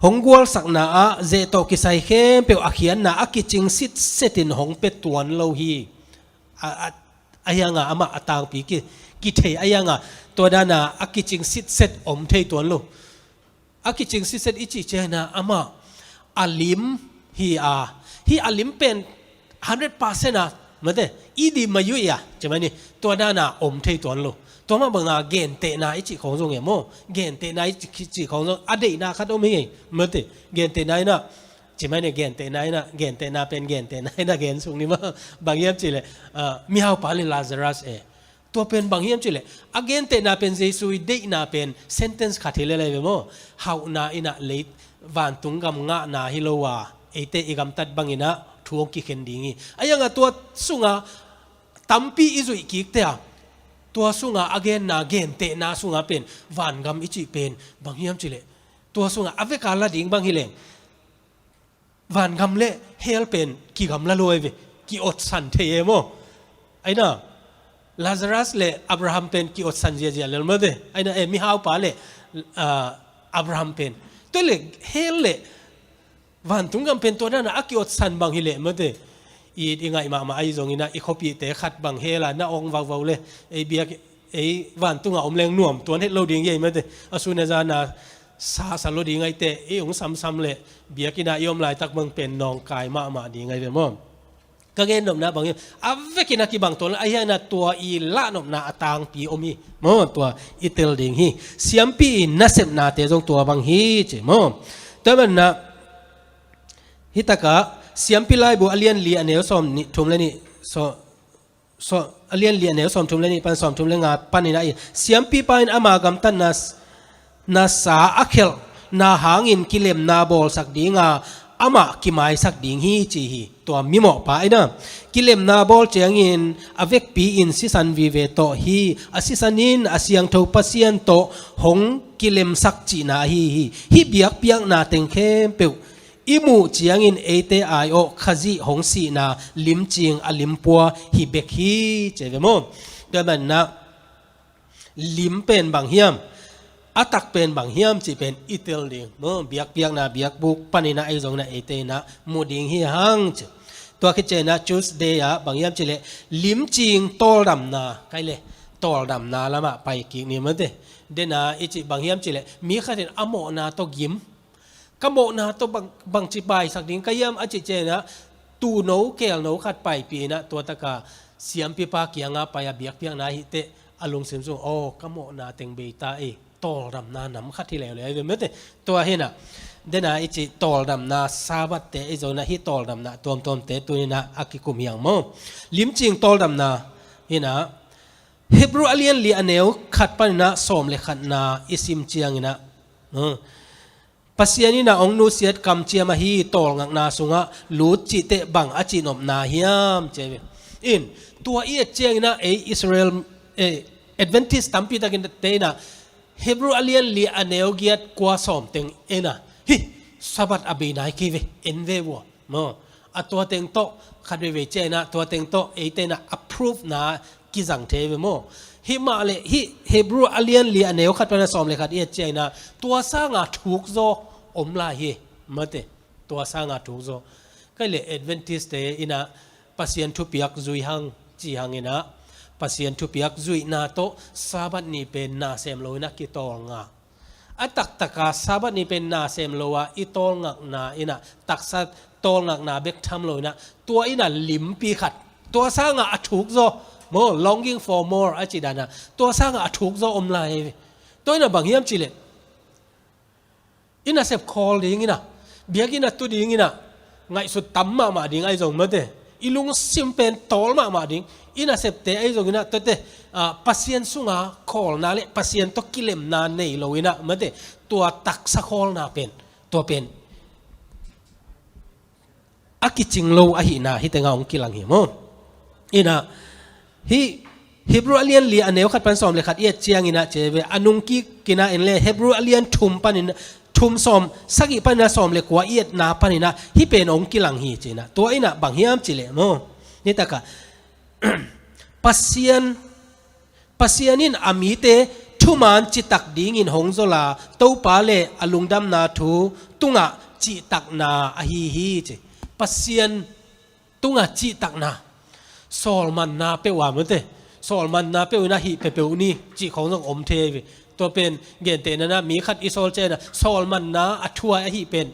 hong gualsakna ah zeh tawh kisai khempeuh a khiatna a kicing sitset in hong pia tuan lo hi. A, a, ahi hangah amah a tangpi ki, kithei ahi hangah tua danin ah a kicing sitset om thei tuan lo. A kicing sitset i cih ciangin ah amah a lim hi a, hih a lim pen hundred percent a, mate, i di mayuh a, ci mai ni, tua danin ah om thei tuan lo. Tua mah bangin ah gentehna i cih khawng zong e maw, gentehna i cih, cih khawng zong a deihna khat om hi, mate, gentehna in ah, ci mai ni, gentehna in ah, gentehna pen gentehna in ah gen suk ni maw, bang hiam cih leh, ah, mihaupa le Lazarus e. Tua pen bang hiam cih leh, a gentehna pen Jesu i deihna pen sentence khat hi lel ahi ve maw. Hauhna in ah lei, vantung gam ngahna hi lo a, eite i gamtat bangin ah thu hong kikhen ding hi. Ahi hangah tua sungah tampi i zuih kik teh a, tua sungah a genna, gentehna sungah pen vangam i cih pen bang hiam cih leh, tua sungah a vek a la ding bang hi leng vangam le hell pen kigamla lo ahi ve, kiotsan thei e maw. Ahi na, Lazarus le Abraham pen kiotsan ziazia lel, mate. Ahi na, eh, mihaupa le, ah, Abraham pen. Tua hi leh hell le vantung gam pen tua danin ah a kiotsan bang hi leh, mate. I, i ngaih mahmah ahi zongin ah i khuapihte khat bang hell ah na ong vauvau le, ei biak, ei vantungah om leng nuam tuan het lo ding hi, mate. A sun a zan a sa sa lo ding ahi teh, i hong samsam le biakinn ah i om laitak bang pen nawngkai mahmah ding ahi ve maw. Ka gen nopna bang hiam, a vekin a kibang tuan lo, ahi hangin ah tua i lah nopna a tangpi om hi maw, tua i tel ding hi. Siampi i nasepnate zong tua bang hi ci maw. Tua manin ah hih takah Siampi Laibu a lian li a neu sawm nih, thum le nih, saw, saw, a lian li a neu sawmthum le nih pan sawmthum le nga panin ah, i siampipa in ama gamtatna s-, na sa a khelhna hangin kilemna bawlsak ding a, amah kimaisak ding hi ci hi. Tua mimawhpa in ah kilemna bawl ciangin a vekpi in sisan vive tawh hi. A sisan in a siangtho Pasian tawh hong kilemsak cihna ahi hi. Hih biakpiakna teng khempeuh i muh ciangin eite aiawh Khazih hong sihna limcing a limpua hi bek hi ci ve maw. Tua manin ah lim pen bang hiam, a tak pen bang hiam cih pen i tel ding maw. Biakpiakna biakbuk panin ah ahi zongin ah eite in ah mu ding hi hang ci. Tua khit ciangin ah Tuesday ah bang hiam cih leh limcing tawldamna, kai le tawldamna lamah pai kik ni, mate. Dena i cih bang hiam cih leh mi khat in a mawhna tawh gim, ka mawhna tawh bang, bangci paisak ding ka hiam a cih ciangin ah tuuno keelno khat paipih in ah tua takah siampipa kiangah pai a biakpiakna hi teh a lungsim sung, aw, ka mawhna teng bei ta e, tawldamna nam khat hi leuleu ahi ve, mate. Tua hi in ah, dena i cih tawldamna Sabbath-te ahi zongin ah hih tawldamna tuamtuamte tuni in ah a kikum hi hang maw. Limcing tawldamna hi in ah Hebrew a lian li a neu khat panin ah sawm le khatna i sim ciangin ah, hmm, Pasian in a hong nusiat kamciam ahi tawlngakna sungah lut cihte bang a cihnopna hiam ci hi. In, tua i et ciangin a ei Israel, eh, Adventist tampi takin te in a Hebrew a lian li a neu giat kua sawm teng en a, hi, Sabbath a bei nai kei ve, en ve vua. Maw, a tua teng tawh khat veivei ciangin a tua teng tawh eite in a approve na kizang thei ve maw. Himah le hih Hebrew a lian li a neu khat pan a sawm le khat i et ciangin a tua sanga thuk zaw om lai hi. Mate, tua sanga thuk zaw. Kei le Adventist te in a Pasian thupiak zui hang ci hangin a Pasian thupiak zuihna tawh Sabbath ni pen na sem lo in a kitawlngak. A taktaka Sabbath ni pen na sem lo a i tawlngakna in a, taksa tawlngakna bek tham lo in a, tua in a limpi khat, tua sanga a thuk zaw, maw, longing for more a ci dan a, tua sanga a thuk zaw om lai. Tua in a bang hiam cih leh i nasep khawl ding in a, biakinn a tu ding in a, ngaihsut tam mahmah ding ahi zong mate, i lungsim pen tawl mahmah ding, i nasepte ahi zong in a, tuate, ah, Pasian sunga khawlna le Pasian tawh kilemna nei lo in a mate, tua taksa khawlna pen, tua pen a kicing lo ahihna hih tengah hong kilang hi maw. In a, hih Hebrew a lian li a neu khat pan sawm le khat i et ciangin a ci ve, a nung kik in a en le Hebrew a lian thum panin, thum sawm sagih panin a sawm le kua i etna panin a hih pen hong kilang hi ci in a, tua in a bang hiam cih leh maw, hih takah Pasian, Pasian in a mite thuman citak dingin hong zol a, Topa le a lungdamna thu tungah cihtakna ahi hi ci. Pasian tungah cihtakna. Sawlmanna peuh a mate, sawlmanna peuh in a hih peuhpeuh ni cih khawng zong om thei ve. Tua pen gentehna in a mi khat i sawl ciangin a sawlmanna a thuai ahih pen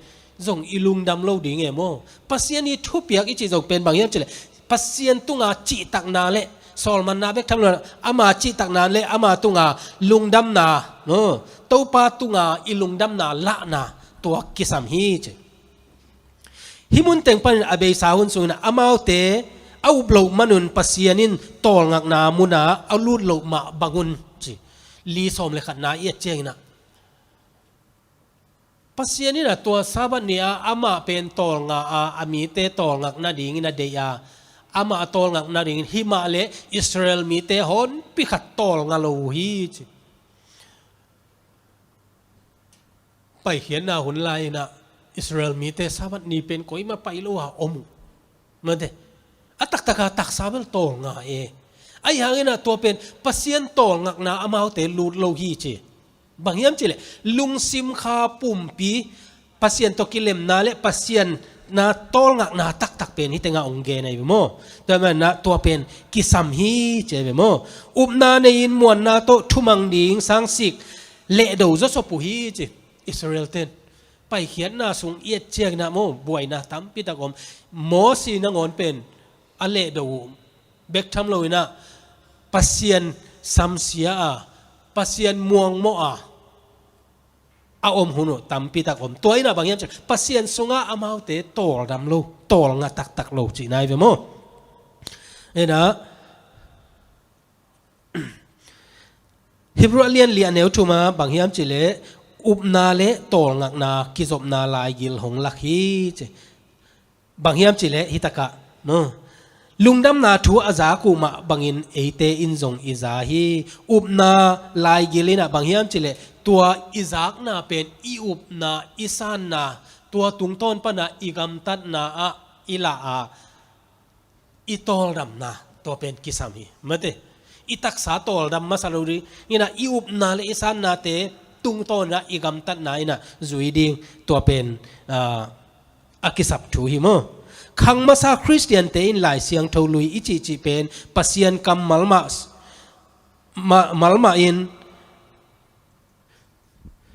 zong i lungdam lo ding e maw. Pasian i thupiak i cih zong pen bang hiam cih leh Pasian tunga cihtakna le sawlmanna bek tham lo, ama cihtakna le ama tunga lungdamna, no, Topa tunga i lungdamna lahna, tua kisam hi ci. Hih mun teng panin a beisa hun sungin a amaute a up loh manun Pasian in tawlngakna muna a lut loh mah bangun ci. Li sawm le khatna i et ciangin a Pasian in a tua Sabbath ni a amah pen tawlnga a, a mite tawlngak nadingin a deih a, amah a tawlngak nadingin himah le Israel mite honpi khat tawlnga lo uh hi ci. Paikhiatna hun lai in a Israel mite Sabbath ni pen koima pai lo a om uh. Mate. A taktaka taksa bel tawlnga e. Ahi hangin a tua pen Pasian tawlngakna amaute lut lo hi ci. Bang hiam cih leh lungsim kha pumpi Pasian tawh kilemna le Pasian na tawlngakna taktak pen hih tengah hong gen ahi ve maw. Tua manin a tua pen kisam hi ci ahi ve maw. Upna nei-in muanna tawh thumang ding sangsik lehdo zawsop uh hi ci. Israel ten Paikhiatna sung i et ciangin a maw, buaina tampi tak om. Mosi nangawn pen a lehdo uh bek tham lo in a Pasian samsia a, Pasian muangmawh a, a om hun uh tampi tak om. Tua in a bang hiam cih leh Pasian sunga amaute tawldam lo, tawlnga taktak lo cihna hi ve maw. In a Hebrew a lian li a neu thum a bang hiam cih leh upna le tawlngakna kizopna laigil hong lak hi ci. Bang hiam cih leh hih takah, no, lungdamna thu a zak uh mah bangin eite in zong i za hi. Upna laigil in a bang hiam cih leh tua i zakna pen i upna, i sanna, tua tungtawn pan a i gamtatna ah i lah a i tawldamna, tua pen kisam hi. Mate, i taksa tawldam masa lo ding in a i upna le i sannate tungtawn in a i gamtatna in a zui ding, tua pen, ah, a kisap thu hi maw. Khang masa Khristiante in Lai Siangtho lui i cihcih pen Pasian kammal mah, ma-, mal mah in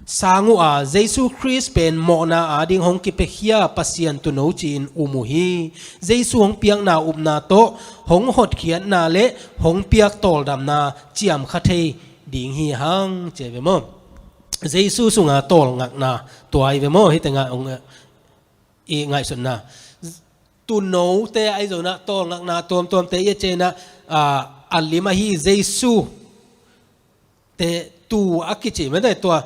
sang uh a, Jesu Khrist pen mawhna ading hong kipiakhia Pasian tuuno ci-in um uh hi. Jesu hong piakna upna tawh hong hotkhiatna le hong piak tawldamna ciamkha thei ding hi hang ci ahi ve maw. Jesu sunga tawlngakna tua hi ve maw, hih tengah hong i ngaihsutna. Tuunote ahi zongin a tawlngakna tuamtuamte i et ciangin a, ah, a lim ahi Jesu te tuu a kici mate, tua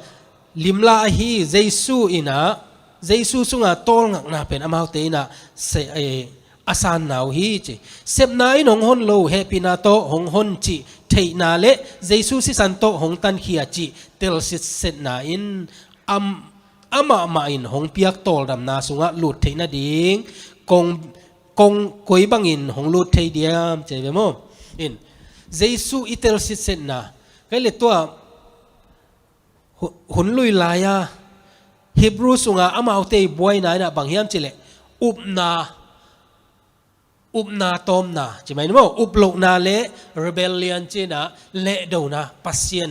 Limla ahi Jesu in ah, Jesu sunga tawlngakna pen amaute in ah se, eh, a sanna uh hi ci. Sepna in hong hon lo, hehpihna tawh hong hon cih theihna le Jesu sisan tawh hong tankhia cih telsitsetna in am, amah mah in hong piak tawldamna sungah lut theih nading kong, kong koi bangin hong lut thei diam ci ve maw? In, Jesu i telsitsetna, kei le tua, hu-, hun lui lai-a Hebrew sunga amaute i buaina in ah bang hiam cih leh upna, upna tawmna ci mai ni maw? Uplohna le rebellion ci-in ah lehdona, Pasian,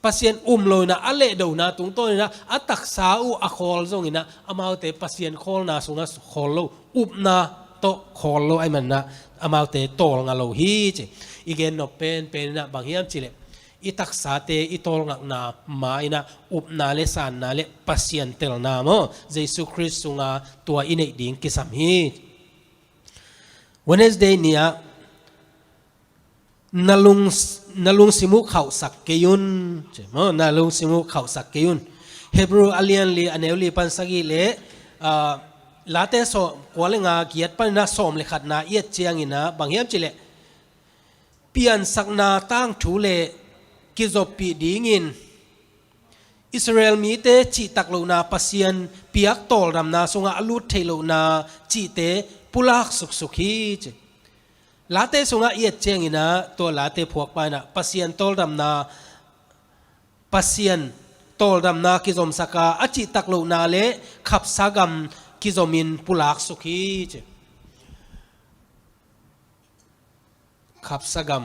Pasian um lo in ah a lehdona tungtawn in ah a taksa uh a khawl zongin ah amaute Pasian khawlna sungah khawl lo, upna tawh khawl lo ahih manin ah amaute tawlnga lo hi ci. I gen nop penpen in ah bang hiam cih leh i taksate i tawlngakna ma in ah upna le sanna le Pasian telna maw, Jesu Khrist sunga tua i neih ding kisam hi. Wednesday ni-ah na lung, na lungsim uh khauhsak kei un ci maw, na lungsim uh khauhsak kei un. Hebrew a lian li a neu li pan sagih le, ah, Late sawm, kua le nga, giat panin ah sawm le khatna i et ciangin ah bang hiam cih leh piansakna tangthu le kizoppih dingin Israel mite cihtak lohna, Pasian piak tawldamna sungah a lut theih lohna cihte pulak suksuk hi ci. Late sungah i et ciangin ah tua Late phuakpa in ah Pasian tawldamna, Pasian tawldamna kizomsak a, a cihtak lohna le khapsa gam kizomin pulak suk hi ci. Khapsa gam,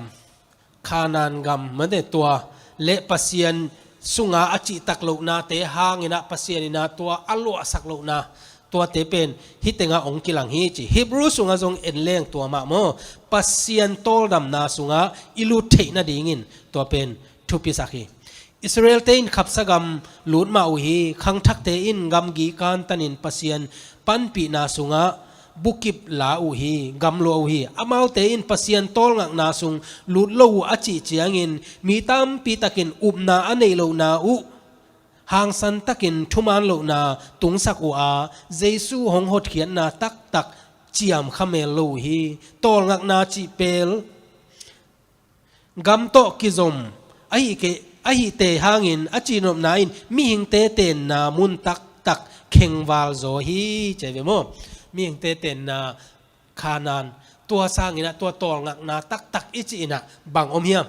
Khanaan gam, mate, tua le Pasian sunga a cihtak lohnate hangin ah Pasian in ah tua a luahsak lohna, tuate pen hih tengah hong kilang hi ci. Hebrew sungah zong en leng tua mah maw, Pasian tawldamna sungah i lut theih nadingin tua pen thupisak hi. Israelte in khapsa gam lut mah uh hi, khangthakte in gamgi kantanin Pasian panpihna sungah bukip la uh hi, gamlua uh hi. Amaute in Pasian tawlngakna sung lut lo uh a cih ciangin mi tampi takin upna a neih lohna uh hangsan takin thuman lohna tungsak uh a, Jesu hong hotkhiatna taktak ciamkha mel lo uh hi. Tawlngakna cih pel gam tawh kizom ahi ke, ahite hangin a cihnopna in mihingte tenna mun taktak khengval zaw hi ci ve maw? Mihingte tenna Khanaan, tua sangin ah tua tawlngakna taktak i cih in ah bang om hiam?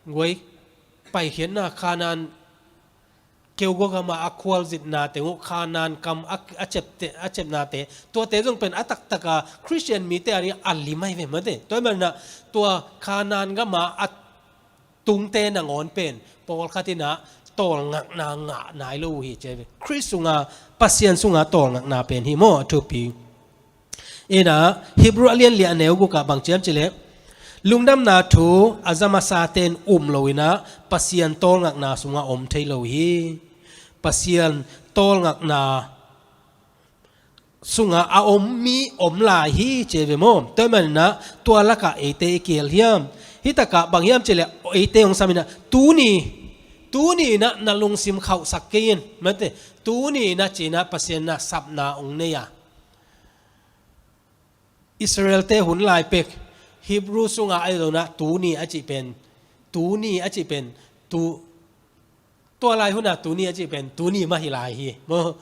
Guai, paikhiatna Khanaan keugua gama a khualzitna teng uh, Khanaan kam a, a cepte, a cepnate, tuate zong pen a taktak a Khristian mite a ding a lim ahi ve mate. Tua ahih manin ah tua Khanaan gama a tungte nangawn pen pawlkhat in ah tawlngakna ngah nai lo uh hi ci ve. Khrist sunga, Pasian sunga tawlngakna pen hi maw a thupi. In ah Hebrew a lian li a neu guk ah bang ci hiam cih leh, lungdamna thu a za masate in um lo in ah Pasian tawlngakna sungah om thei lo hi. Pasian tawlngakna sungah a om mi om lai hi ci ve maw? Tua ahih manin ah tua lakah eite i kihel hiam? Hih takah bang hiam cih leh eite hong sam in ah tuni, tuni in ah na lungsim khauhsak kei in, mate, tuni in ah ci in ah Pasian in ah sapna hong nei a, Israelte hun lai pek, Hebrew sungah a i zong ah tuni a cih pen, tuni a cih pen, tu, tua lai hun ah tuni a cih pen tuni mah hi lai hi maw?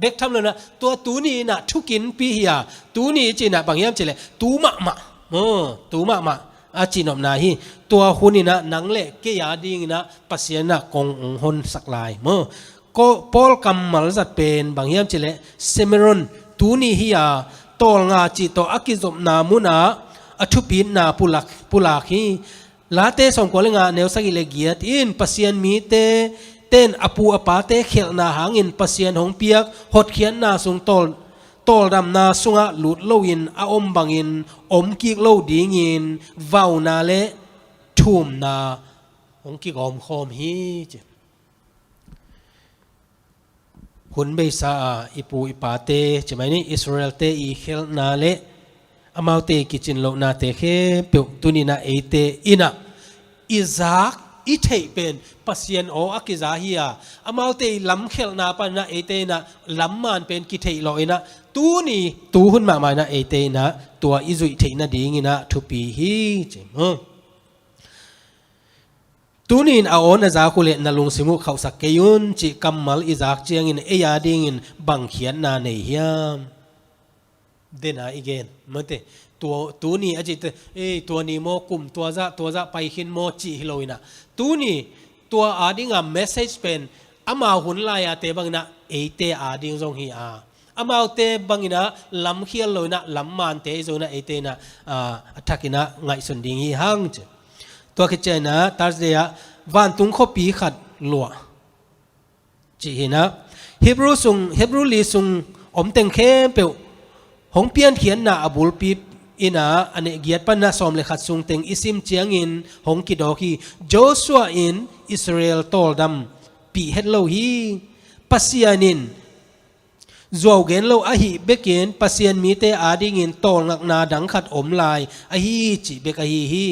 Bek tham lo in ah tua tuni in ah thukinpi hi a, tuni i cih in ah bang hiam cih leh tu mahmah maw? Tu mahmah a cihnopna hi. Tua hun in ah nang le kei a ding in ah Pasian in ah kong hong honsak lai maw? Ko, Paul kammal zat pen bang hiam cih leh, Semeron, tuni hi a, tawlnga cih tawh a kizopna munah a thupitna pulak, pulak hi. Late sawmkua le nga neu sagih le giat in Pasian mite ten a pu a pate khelhna hangin Pasian hong piak hotkhiatna sung tawl, tawldamna sungah lut loin a om bangin om kik lo dingin vauna le thumna hong kigawmkhawm hi ci. Hun beisa a i pu i pate, ci mai ni, Israelte i khelhna le amaute i kicin lohnate khempeuh tuni in ah eite in ah i zak, i theih pen Pasian aw a kiza hi a, amaute i lamkhelhna panin ah eite in ah lamman pen kitheih lawh in ah tuni tuhun mahmah in ah eite in ah tua i zuih theih nadingin ah thupi hi ci. Tuni in a aw na zak uh leh na lungsim uh khauhsak kei un cih kammal i zak ciangin ei a dingin bang khiatna nei hiam? Dena i gen mate. Tua, tuni a cihte, ei, tua ni maw, kum tua zah, tua zah pai khin maw cih hi lo in ah, tuni tua a dinga message pen amau hun lai-ate bangin ah eite a ding zong hi a, amaute bangin ah lamkhial lo in ah lammante zong in ah eite in ah, ah, a thakin ah ngaihsun ding hi hang ci. Tua khit ciangin ah Thursday ah vantung khuapi khat luah cih hi in ah, Hebrew sung, Hebrew li sung om teng khempeuh hong piankhiatna a bulpi in ah a neh giat panin ah sawm le khat sung teng i sim ciangin hong kidawk hi. Joshua in Israel tawldam pih het lo hi. Pasian in zuau gen lo ahih bekin Pasian mite a dingin tawlngakna dang khat om lai ahi cih bek ahi hi.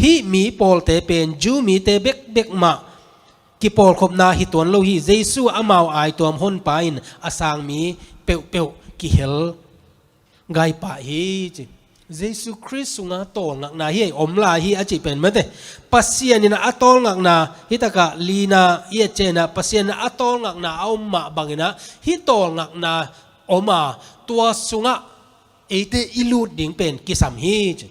Hih mi pawlte pen Jew mite bekbek mah kipawlkhopna hi tuan lo hi. Jesu amau aituam Honpa in a sang mi peuhpeuh kihel gai pah hi ci. Jesu Khrist sunga tawlngakna hi ei om lai hi a cih pen mate. Pasian in a tawlngakna, hi takah lina i et ciangin ah Pasian in a tawlngakna a om mah bangin ah hih tawlngakna om a, tua sungah eite i lut ding pen kisam hi ci.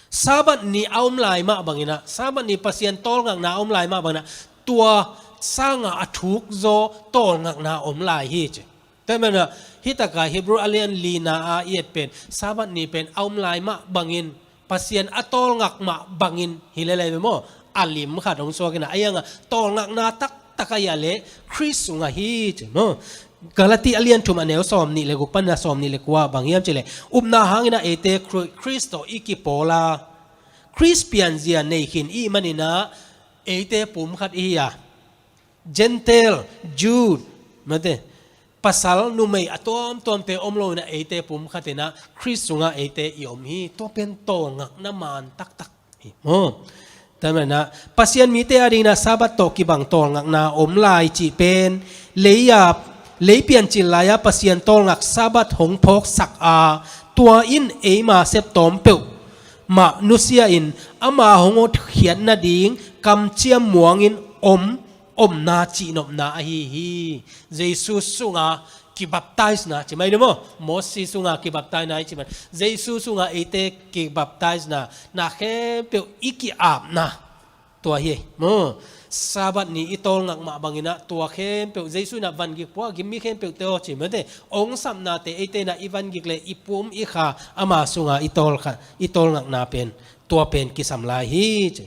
Sabbath ni a om lai mah bangin ah, Sabbath ni Pasian tawlngakna a om lai mah bangin ah, tua sanga a thuk zaw tawlngakna a om lai hi ci. Tua hi manin ah, hi takah Hebrew a lian lina a i et pen Sabbath ni pen a om lai mah bangin, Pasian a tawlngak mah bangin hi lel ei ve maw? A lim khat hong suak in ah, a iang a tawlngakna taktak a hi a leh Khrist sungah hi ci maw? Galati a lian thum a neu sawm nih le guk panin ah sawm nih le kua bang hiam cih leh, upna hangin ah eite Khri-, Khrist tawh i kipawl a, Khrist pianzia nei khin i hih manin ah eite pum khat i hi a, Gentile, Jew, mate, pasal numei a tuamtuamte om lo in ah eite pum khat in ah Khrist sungah eite i om hi. Tua pen tawlngakna man taktak hi maw? Tua hi manin ah Pasian mite a dingin ah Sabbath tawh kibang tawlngakna om lai cih pen lei a, lei piancil lai-a Pasian tawlngak Sabbath hong phawksak a, tua in eima septawm peuhmah nusia in ama hong hotkhiat nading kamciam muangin om, omna cihnopna ahi hi. Jesu sunga kibaptizena ci mai ni maw? Moses sunga kibaptizena i ci mai. Jesu sunga eite kibaptizena, na khempeuh i ki-apna, tua hi ei maw? Sabbath ni i tawlngak mah bangin ah tua khempeuh Jesu in ah vangik pua, gimmi khempeuhte aw ci mate, hong sapnate eite in ah i vangik leh i pum i kha ama sunga i tawlkha, i tawlngakna pen, tua pen kisam lai hi ci.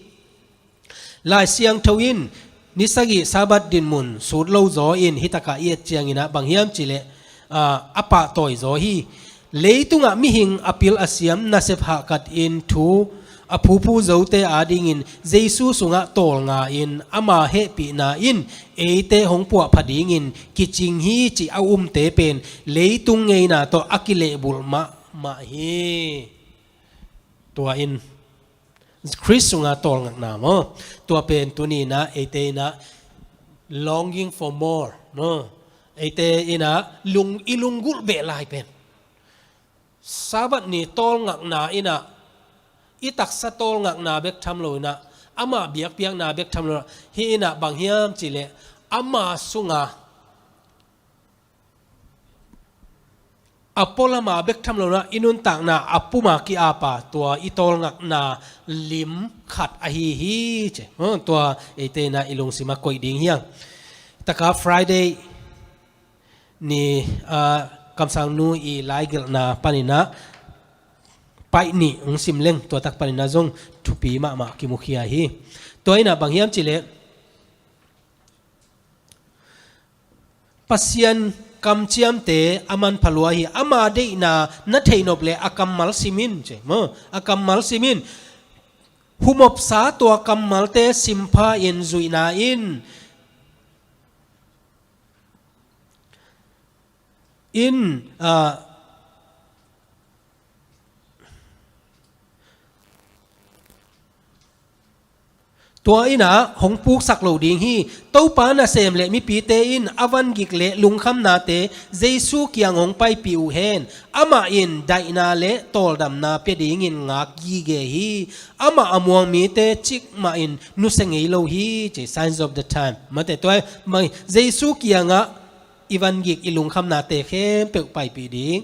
Lai Siangtho in ni sagih Sabbath dinmun sut lo zaw in, hi takah i et ciangin ah bang hiam cih leh, ah, a pahtawi zaw hi. Leitungah mihing a pil a siam nasep hahkat in thu a phuphu zote a dingin Jesu sungah tawlnga in ama hehpihna in eite hong puahpha dingin kicing hi cih a umte pen leitung ngeina tawh a kilehbulh mahmah hi. Tua in Khrist sunga tawlngakna maw? Tua pen tuni in ah eite in ah longing for more maw? Eite in ah lung, i lunggulh beh lai pen Sabbath ni tawlngakna in ah, i taksa tawlngakna bek tham lo in ah, ama biakpiakna bek tham lo in ah, hih in ah bang hiam cih leh ama sunga a pualam a bek tham lo in ah, i nuntakna a pum a ki-ap a, tua i tawlngakna lim khat ahi hi ci. Huh, tua eite in ah i lungsim ah koih ding hi hang. Takah Friday ni, ah, kamsangnu i laigelhna panin ah paih nih hong sim leng, tua tak panin ah zong thupi mahmah kimukhia hi. Tua in ah bang hiam cih leh Pasian kamciamte a manpha lua hi. Ama deihna na theih nop leh a kammal sim in ci maw? A kammal sim in. Humopsa tua kammalte simpha in zuihna in, in, ah, Tua in ah hong puksak lo ding hi. Topa nasem le mipite in a vangik le lungkhamnate Jesu kiang hong paipih uh hen. Amah in daihna le tawldamna pia dingin ngak gige hi. Amah a muang mite cikmah in nusia ngei lo hi, ci, signs of the time. Mate tua, mai, Jesu kiangah i vangik i lungkhamnate khempeuh paipih ding.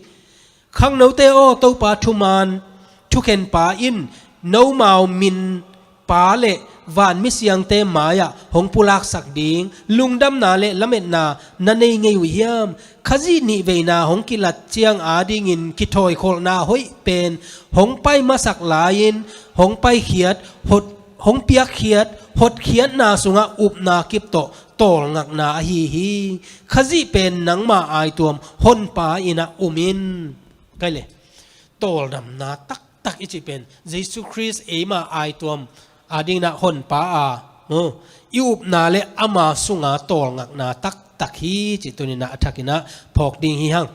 Khangnote aw, Topa thuman thukhenpa in nomau min Pa le van misiangte mai-ah hong pulaksak ding lungdamna le lametna na nei ngei uh hiam? Khazih nihveina hong kilat ciang adingin kithawikholhna hoih pen hong pai masak lai-in hong paikhiat, hot, hong piakkhiat, hotkhiatna sungah upna kip tawh tawlngakna ahi hi. Khazih pen nangma aituam honpa in ah um in. Kai le, tawldamna taktak i cih pen Jesu Khrist eima aituam adingin ah honpa a, no, i upna le ama sunga tawlngakna taktak hi, cih tuni-in ah a thakin ah phawk ding hi hang.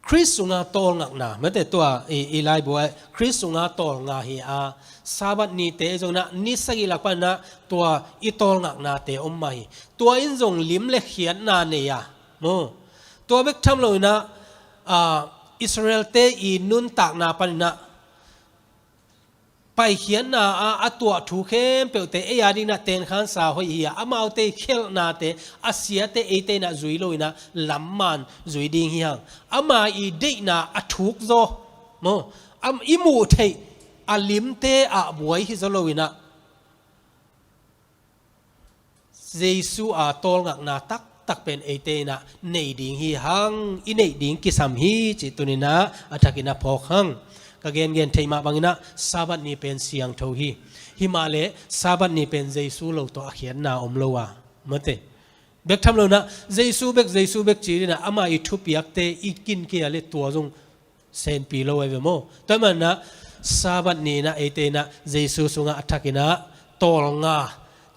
Khrist sunga tawlngakna, mate tua i, i laibu ah Khrist sunga tawlnga hi a, Sabbath nite zong in ah ni sagih lak panin ah tua i tawlngaknate om mah hi. Tua in zong lim le khiatna nei a, no. Tua bek tham loin ah, ah, Israel-te i nuntakna panin ah paikhiatna ah a tuah thu khempeuhte ei adingin ah tenkhansa hoih hi a, amaute i khialhnate, a siate eite in ah zui loin ah lamman zui ding hi hang. Ama i deihna a thuk zaw, no, am, i muh theih a limte ah buai hi zaw loin ah Jesu a tawlngakna taktak pen eite in ah nei ding hi hang, i neih ding kisam hi, cih tuni-in ah a thakin ah phawk hang. Ka gengen theih mah bangin ah Sabbath ni pen siangtho hi. Himahleh Sabbath ni pen Jesu lo tawh a khiatna om lo a, mate. Bek tham loin ah Jesu bek, Jesu bek ci-in ah ama i thupiakte i kin kei a le tua zong senpi lo ahi ve maw? Tua ahih manin ah Sabbath ni-in ah eite in ah Jesu sungah a thakin ah tawlnga,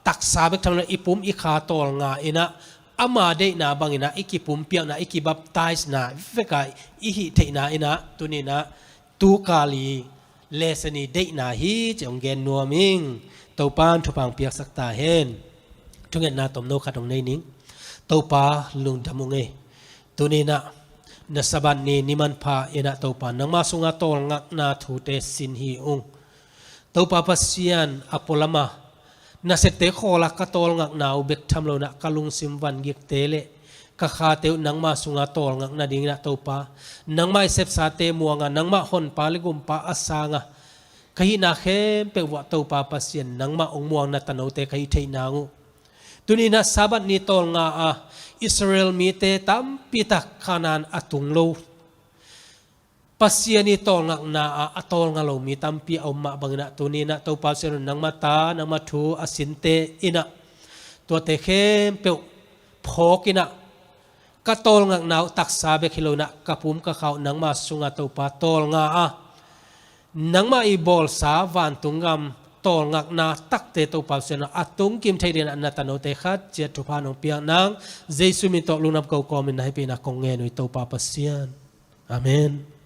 taksa bek tham loin ah i pum i kha tawlnga in ah ama deihna bangin ah i kipumpiakna, i kibaptisena vek a i hih theihna in ah tuni-in ah tukal i lesson i deihna hi, ci hong gen nuam ing. Topa'n thupha hong piaksak ta hen. Thungetna tomno khat hong nei ning. Topa, lungdam ung ei. Tuni-in ah na Sabbath ni ni manpha in ah Topa, nangma sunga tawlngakna thute sin hi ung. Topa Pasian, a pualam a, na septe khawla ka tawlngakna uh bek tham loin ah ka lungsim vangikte le ka khate uh nangma sunga tawlngak nadingin ah Topa, nangmah i sepsate muang a, nangmah honpa le gumpa a sang a, ka hihna khempeuh uah Topa Pasian, nangmah hong muang na tanote ka hih theih nang uh. Tuni-in ah Sabbath ni tawlnga a Israel mite tampi tak Kanaan a tung lo, Pasian i tawlngakna ah a tawlnga lo mi tampi a om mah bangin ah tuni-in ah Topa Pasian, nangma ta, nangma thu a sinte in ah tuate khempeuh phawk in ah ka tawlngakna uh taksa bek hi loin ah ka pum ka kha uh nangma sungah Topa tawlnga a, nangmah i bawlsa vantung gam tawlngakna takte Topa Pasian, a tungkim thei dingin ah na tanote khat ciat thupha nong piak nang, Jesu min tawh lungdam ko kawmin na hehpihna kong ngen uh hi Topa Pasian. Amen.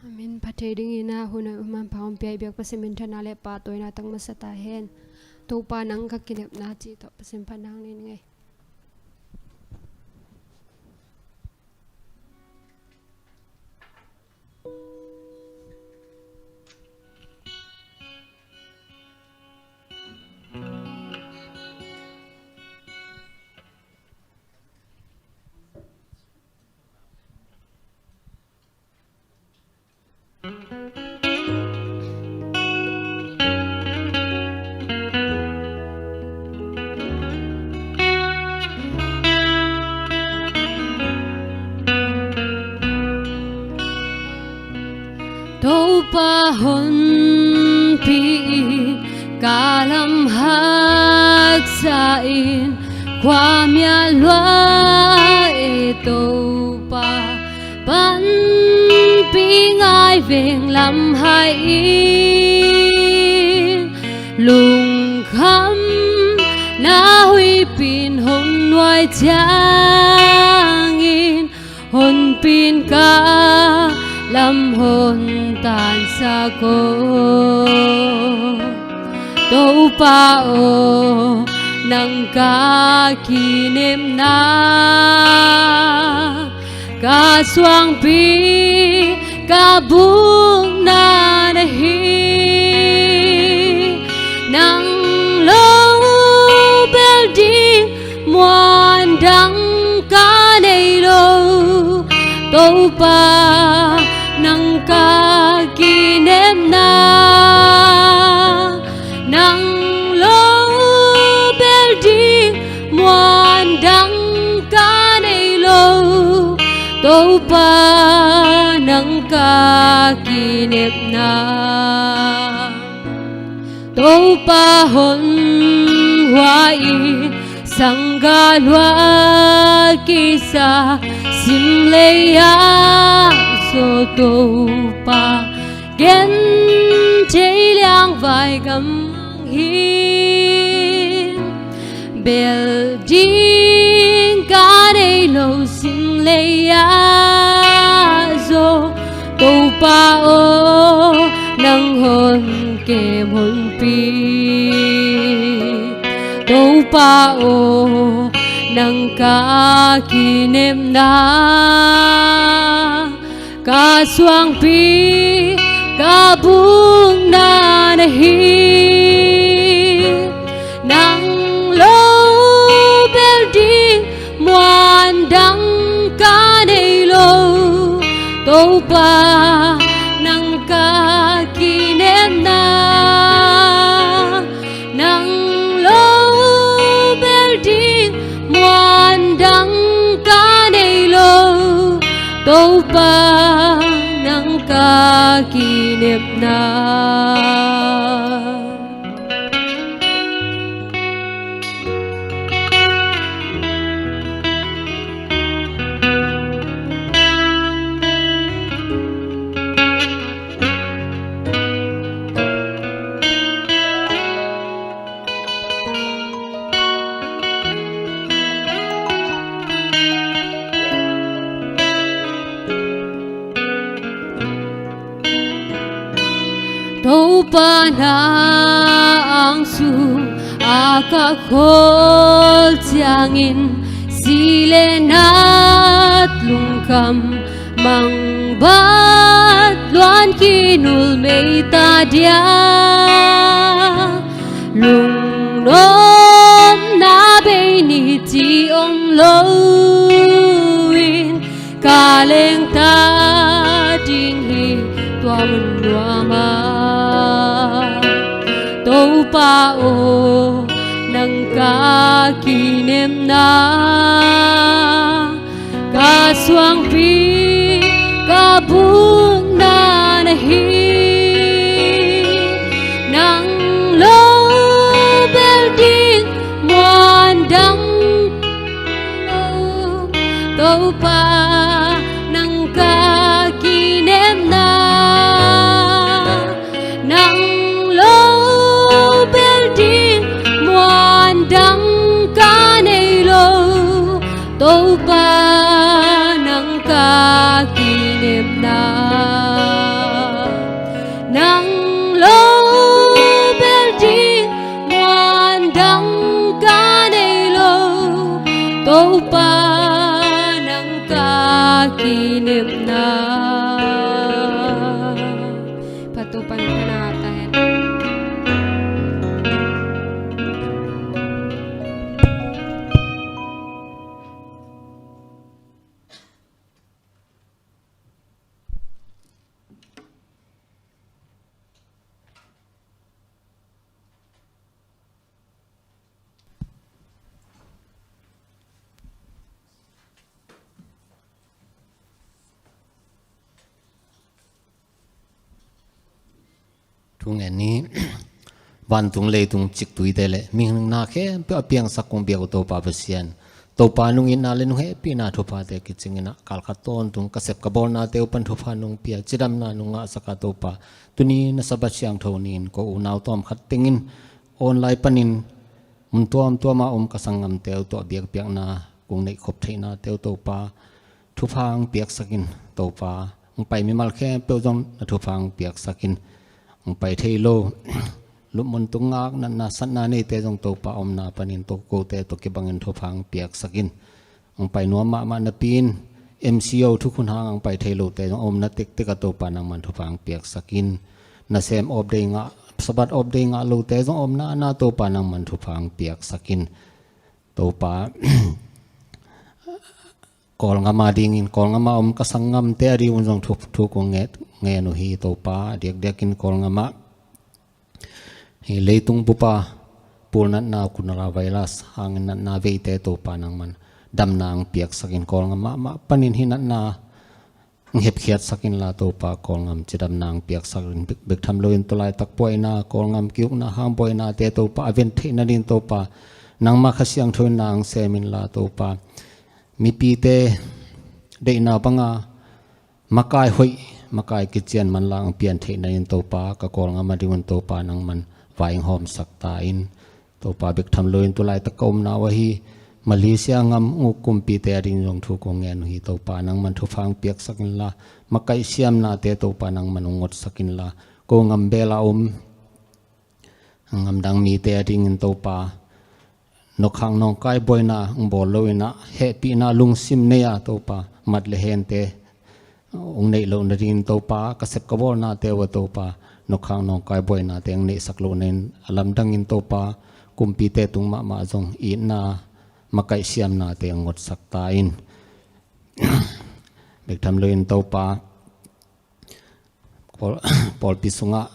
Amen. Phat thei dingin ah hun a manpha hong pia i biak Pasian minthanna le pahtawina tang masa ta hen. Topa, nang ka kinepna cih tawh Pasian phat nang nei ning ei. Topa honpi in ka lam haksa in, Khuamial lua e Topa, panpih ngai veng lam hai in, lungkhamna huihpi in hong nuai ciangin, honpin ka lam hon tansak aw. Topa aw, nang ka kinepna, ka suangpi, ka bukna na hi. Nang lo bel ding muan dang ka nei lo, Topa nang ka kinepna. Nang lo bel ding muan dang ka nei lo, Topa nang ka kinepna. Topa hon hua in, sanggah lua kisa, simlei ah zaw Topa, gen thei liangvai gam hi. Bel ding ka nei lo, simlei ah zaw, Topa aw, nang hon kem honpih. Topa aw, nang ka kinepna, ka suangpi, ka bukna na hi. Nang lo bel ding muan dang ka nei lo, Topa nang ka kinepna. Nang lo bel ding muan dang ka nei lo, Topa nang ka kinepna. Topa na angsung ah ka khawl ciangin, si le nat lungkham mangbat luan khin ulmei ta dia. Lungnuamna bei ni ci om lo in, ka leng ta ding hi tua mun nuam ah. Topa aw, nang ka kinepna, ka suangpi, ka bukna na hi. Nang lo bel ding muan dang lo, Topa nang ka kinepna. Nang lo bel ding muan dang ka nei lo, Topa nang ka kinepna. Nang lo bel ding muan dang ka nei lo, Topa nang ka kinepna. Patu pan kana ta hen. Thu ngen ni. vantung leitung ciktuite le mihing na khempeuh a piangsak kong biak uh Topa Pasian, Topa nung itna le nung hehpihna thuphate kicing in ah kalkhat tawntung ka sep ka bawlnate uh pan thupha nung pia, cidamna nung ngahsak a Topa, tuni na Sabbath siangtho ni-in ko unau tawmkhat tengin online panin mun tuamtuam ah om ka sanggamte uh tawh biakpiakna kong neih khop theihnate uh Topa, thupha hong piaksak in Topa, hong pai mimal khempeuh zong na thupha hong piaksak in, hong pai thei lo lupmun tungak natna satna neite zong Topa omna panin tawh kote tawh kibangin thupha hong piaksak in, hong pai nuam mahmah napi-in M C O thukhun hang hong pai thei lote zong omna tektek a Topa nangman thupha hong piaksak in, nasem off day ngah, Sabbath off day ngah lote zong omna na Topa nangman thupha hong piaksak in, Topa Kawlngam a dingin Kawlngam a om ka sanggamte a ding un zong thu, thu kong ngen, ngen uh hi Topa, diakdiakin Kawlngam ah hih leitung bup a pul natna, coronavirus hangin natna veite Topa nangman damna hong piaksak in, Kawlngam mahmah panin hih natna hong hepkhiatsak inla Topa, Kawlngam cidamna hong piaksak in, bek, bek tham loin tu laitak buaina, Kawlngam ki-ukna hang buainate Topa a ven theih nadingin Topa nangma Kha Siangtho in na hong sem inla Topa, mipite deihna banga makai hoih, makai kician manlang pian theih nadingin Topa, ka Kawlngam a ding un Topa nangman vai hong hawmsak ta in. Topa, bek tham loin tu laitak ka omna uh ahi Malaysia ngam uk kumpite a ding zong thu kong ngen uh hi Topa, nangman thupha hong piaksak inla, makaih siamnate Topa nangman hong ngotsak inla, ko ngam bel a om ngamdang mite a dingin Topa, nokhang nawngkai buaina hong bawl lo in ah, hehpihna lungsim nei a Topa, mat le hente hong neih loh nadingin Topa, ka sep ka bawlnate uh a Topa, nokhang nawngkai buainate hong neihsak loh nadingin a lamdangin Topa, kumpite tung mahmah zong itna makaih siamnate hong ngotsak ta in. Bek tham loin Topa, pawl, pawlpi sungah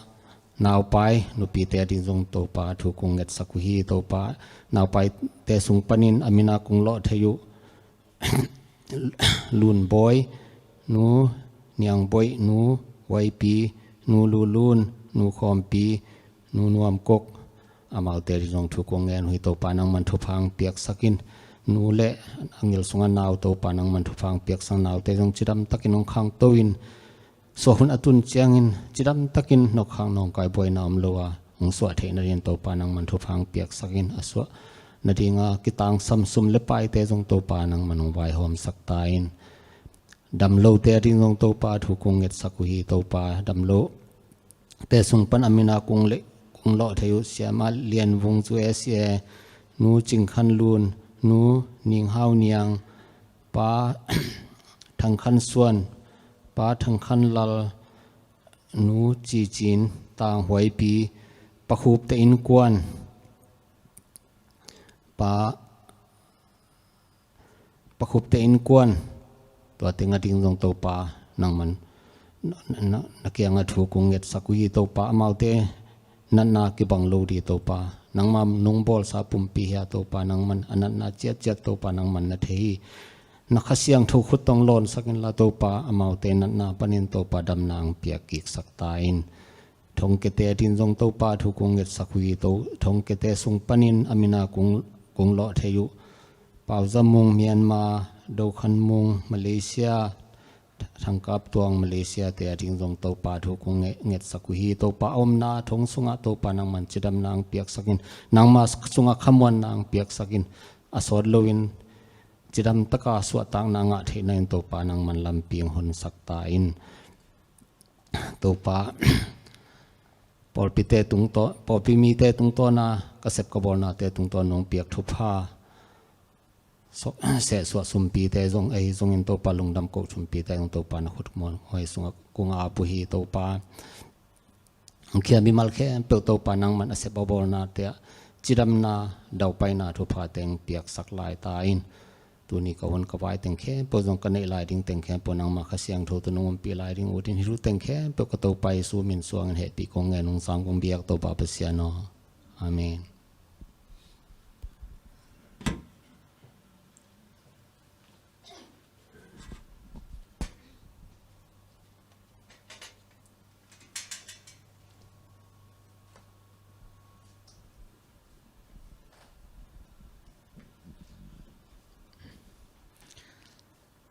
naupai nupite a ding zong Topa thu kong ngetsak uh hi Topa, naupaite sung panin a min a kong lawh thei uh Lun Bawi, Nu Niang Bawi, Nu Huai Pi, Nu Lu Lun, Nu Khawm Pi, Nu Nuam Kok, amaute a ding zong thu kong ngen uh hi Topa, nangman thupha hong piaksak in. Nu le a ngil sungah nau Topa, nangman thupha hong piaksak, naute zong cidam takin hong khangto in, suah hun a tun ciangin cidam takin nokhang nawngkai buaina om lo a hong suah theih nadingin Topa, nangman thupha hong piaksak in, a suah nadinga kitangsam sum le paite zong Topa, nangman hong vaihawmsak ta in. Damlote a ding zong Topa thu kong ngetsak uh hi Topa, damlote sung pan a min a kong le, kong lawh thei uh Siama Lian Vung, U S A, Nu Cing Khan Lun, Nu Ning Hau Niang, Pa Thang Khan Suan, Pa Thang Khan Lal, Nu Ci Cin, Tang Huai Pi, Pa Khup Te Inn Kuan, Pa Pa Khup Te Inn Kuan, tua teng a ding zong Topa, nangman na, na, na, na kiangah thu kong ngetsak uh hi Topa, amaute natna kibang lo ding Topa, nangma nung bawlsa pumpi hi a Topa, nangman a natna ciatciat Topa, nangman na thei hi. Na Kha Siangtho khut tawh hong lawnsak inla Topa, amaute natna panin Topa damna hong piak kiksak ta in. Thongkiate a ding zong Topa thu kong ngetsak uh hi To, Thongkiate sung panin a min a kong, kong lawh thei uh Pau Za Mung, Myanmar, Do Khan Mung, Malaysia, Thang Kap Tuang, Malaysia te a ding zong Topa thu kong nge-, ngetsak uh hi Topa, omna thong sungah Topa, nangman cidamna hong piaksak in, nangma sungah khamuanna hong piaksak in, a sawt loin cidam taka suahtakna ngah theihna in Topa, nangman lampi hong honsak ta in. Topa, pawlpite tungtawn, pawlpi mite tungtawna ka sep ka bawlnate tungtawn nong piak thupha, so, sehsuah sumpite zong, ei zongin Topa, lungdam koh sumpite zong Topa, na khut muan huai sungah kong ap uh hi Topa. Hong khia mimal khempeuh Topa, nangman a sep a bawlnate ah cidamna, daupaina thuphate hong piaksak lai ta in. Tuni ka hun ka vai teng khempeuh zong, ka neih lai ding teng khempeuh nangma Kha Siangtho tawh nong ompih lai ding uh in, hih thu teng khempeuh ka Topa Jesu min suangin hehpih kong ngen, nong sang kong biak Topa Pasian aw. Amen.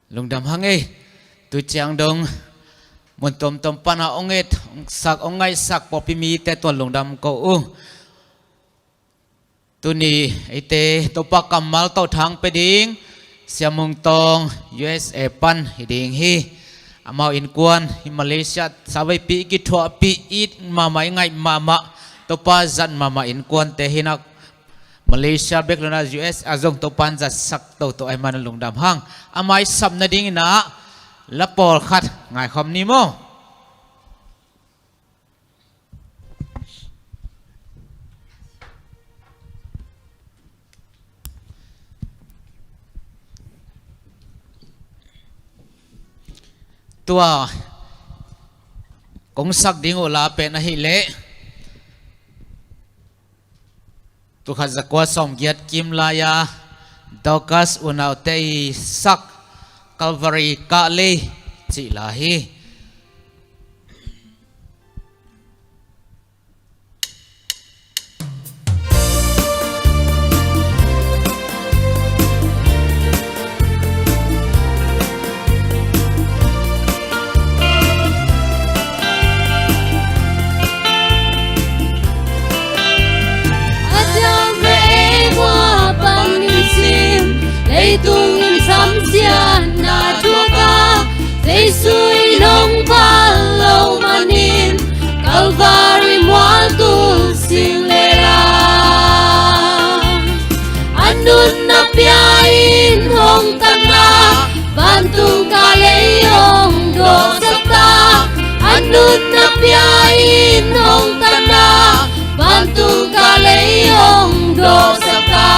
Lungdam hang ei. Tu ciang dong mun tuamtuam pana ong et, ong sak, ong ngaihsak pawlpi mite tuan lungdam ko uh. Tuni eite Topa kammal tawh thang pia ding Sia Mung Tawng U S A pan hi ding hi. Amau innkuan hi Malaysia saveipi kithuahpih, it mahmah, i ngaih mahmah, Topa zat mahmah innkuante hi nak, Malaysia bek lo-in ah U S A zong Topa'n zatsak toto ahih manin lungdam hang. Amau i sap nadingin ah la pawlkhat ngaikhawm ni maw. Tua kong sak ding uh la pen ahih leh, tul khat za kua sawmgiat kim lai-a Dorcas unaute i sak Calvary Kah Lei cih la hi. A dang vei ei hua pan in sim, leitung in samsiatna thuak a, Jesu in hong phal lo manin, Calvary mual tul sing lel a. A nunna pia in hong tan a, vantung kah lei hong dawhsak ta. A nunna pia in hong tan a, vantung kah lei hong dawhsak ta.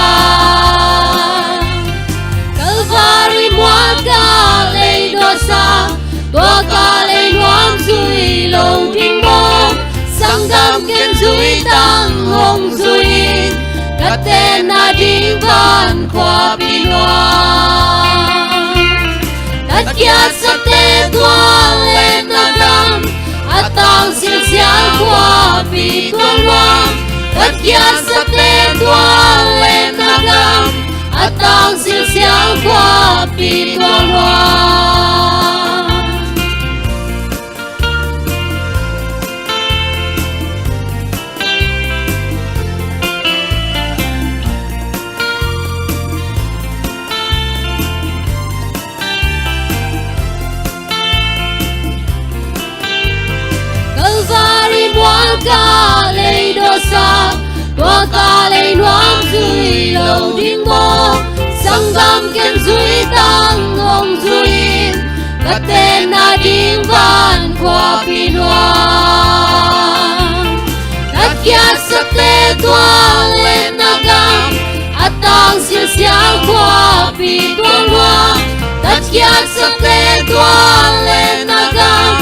Calvary mual kah lei dawhsak, tua kah lei nuam zui lo ding maw? Sanggam ken zui tang hong zui in, ka tenna ding van khuapi nuam. Tatkhiatsakte tualletna gam, a tang silsial khuapi tual nuam. Tatkhiatsakte tualletna gam, a tang silsial khuapi tual nuam. Calvary mual kah lei dawhsak, tua kah lei nuam zui lo ding maw? Sanggam ken zui tang hong zui in, ka tenna ding van khuapi nuam. Tatkhiatsakte tualletna gam, a tang silsial khuapi tual nuam. Tatkhiatsakte tualletna gam,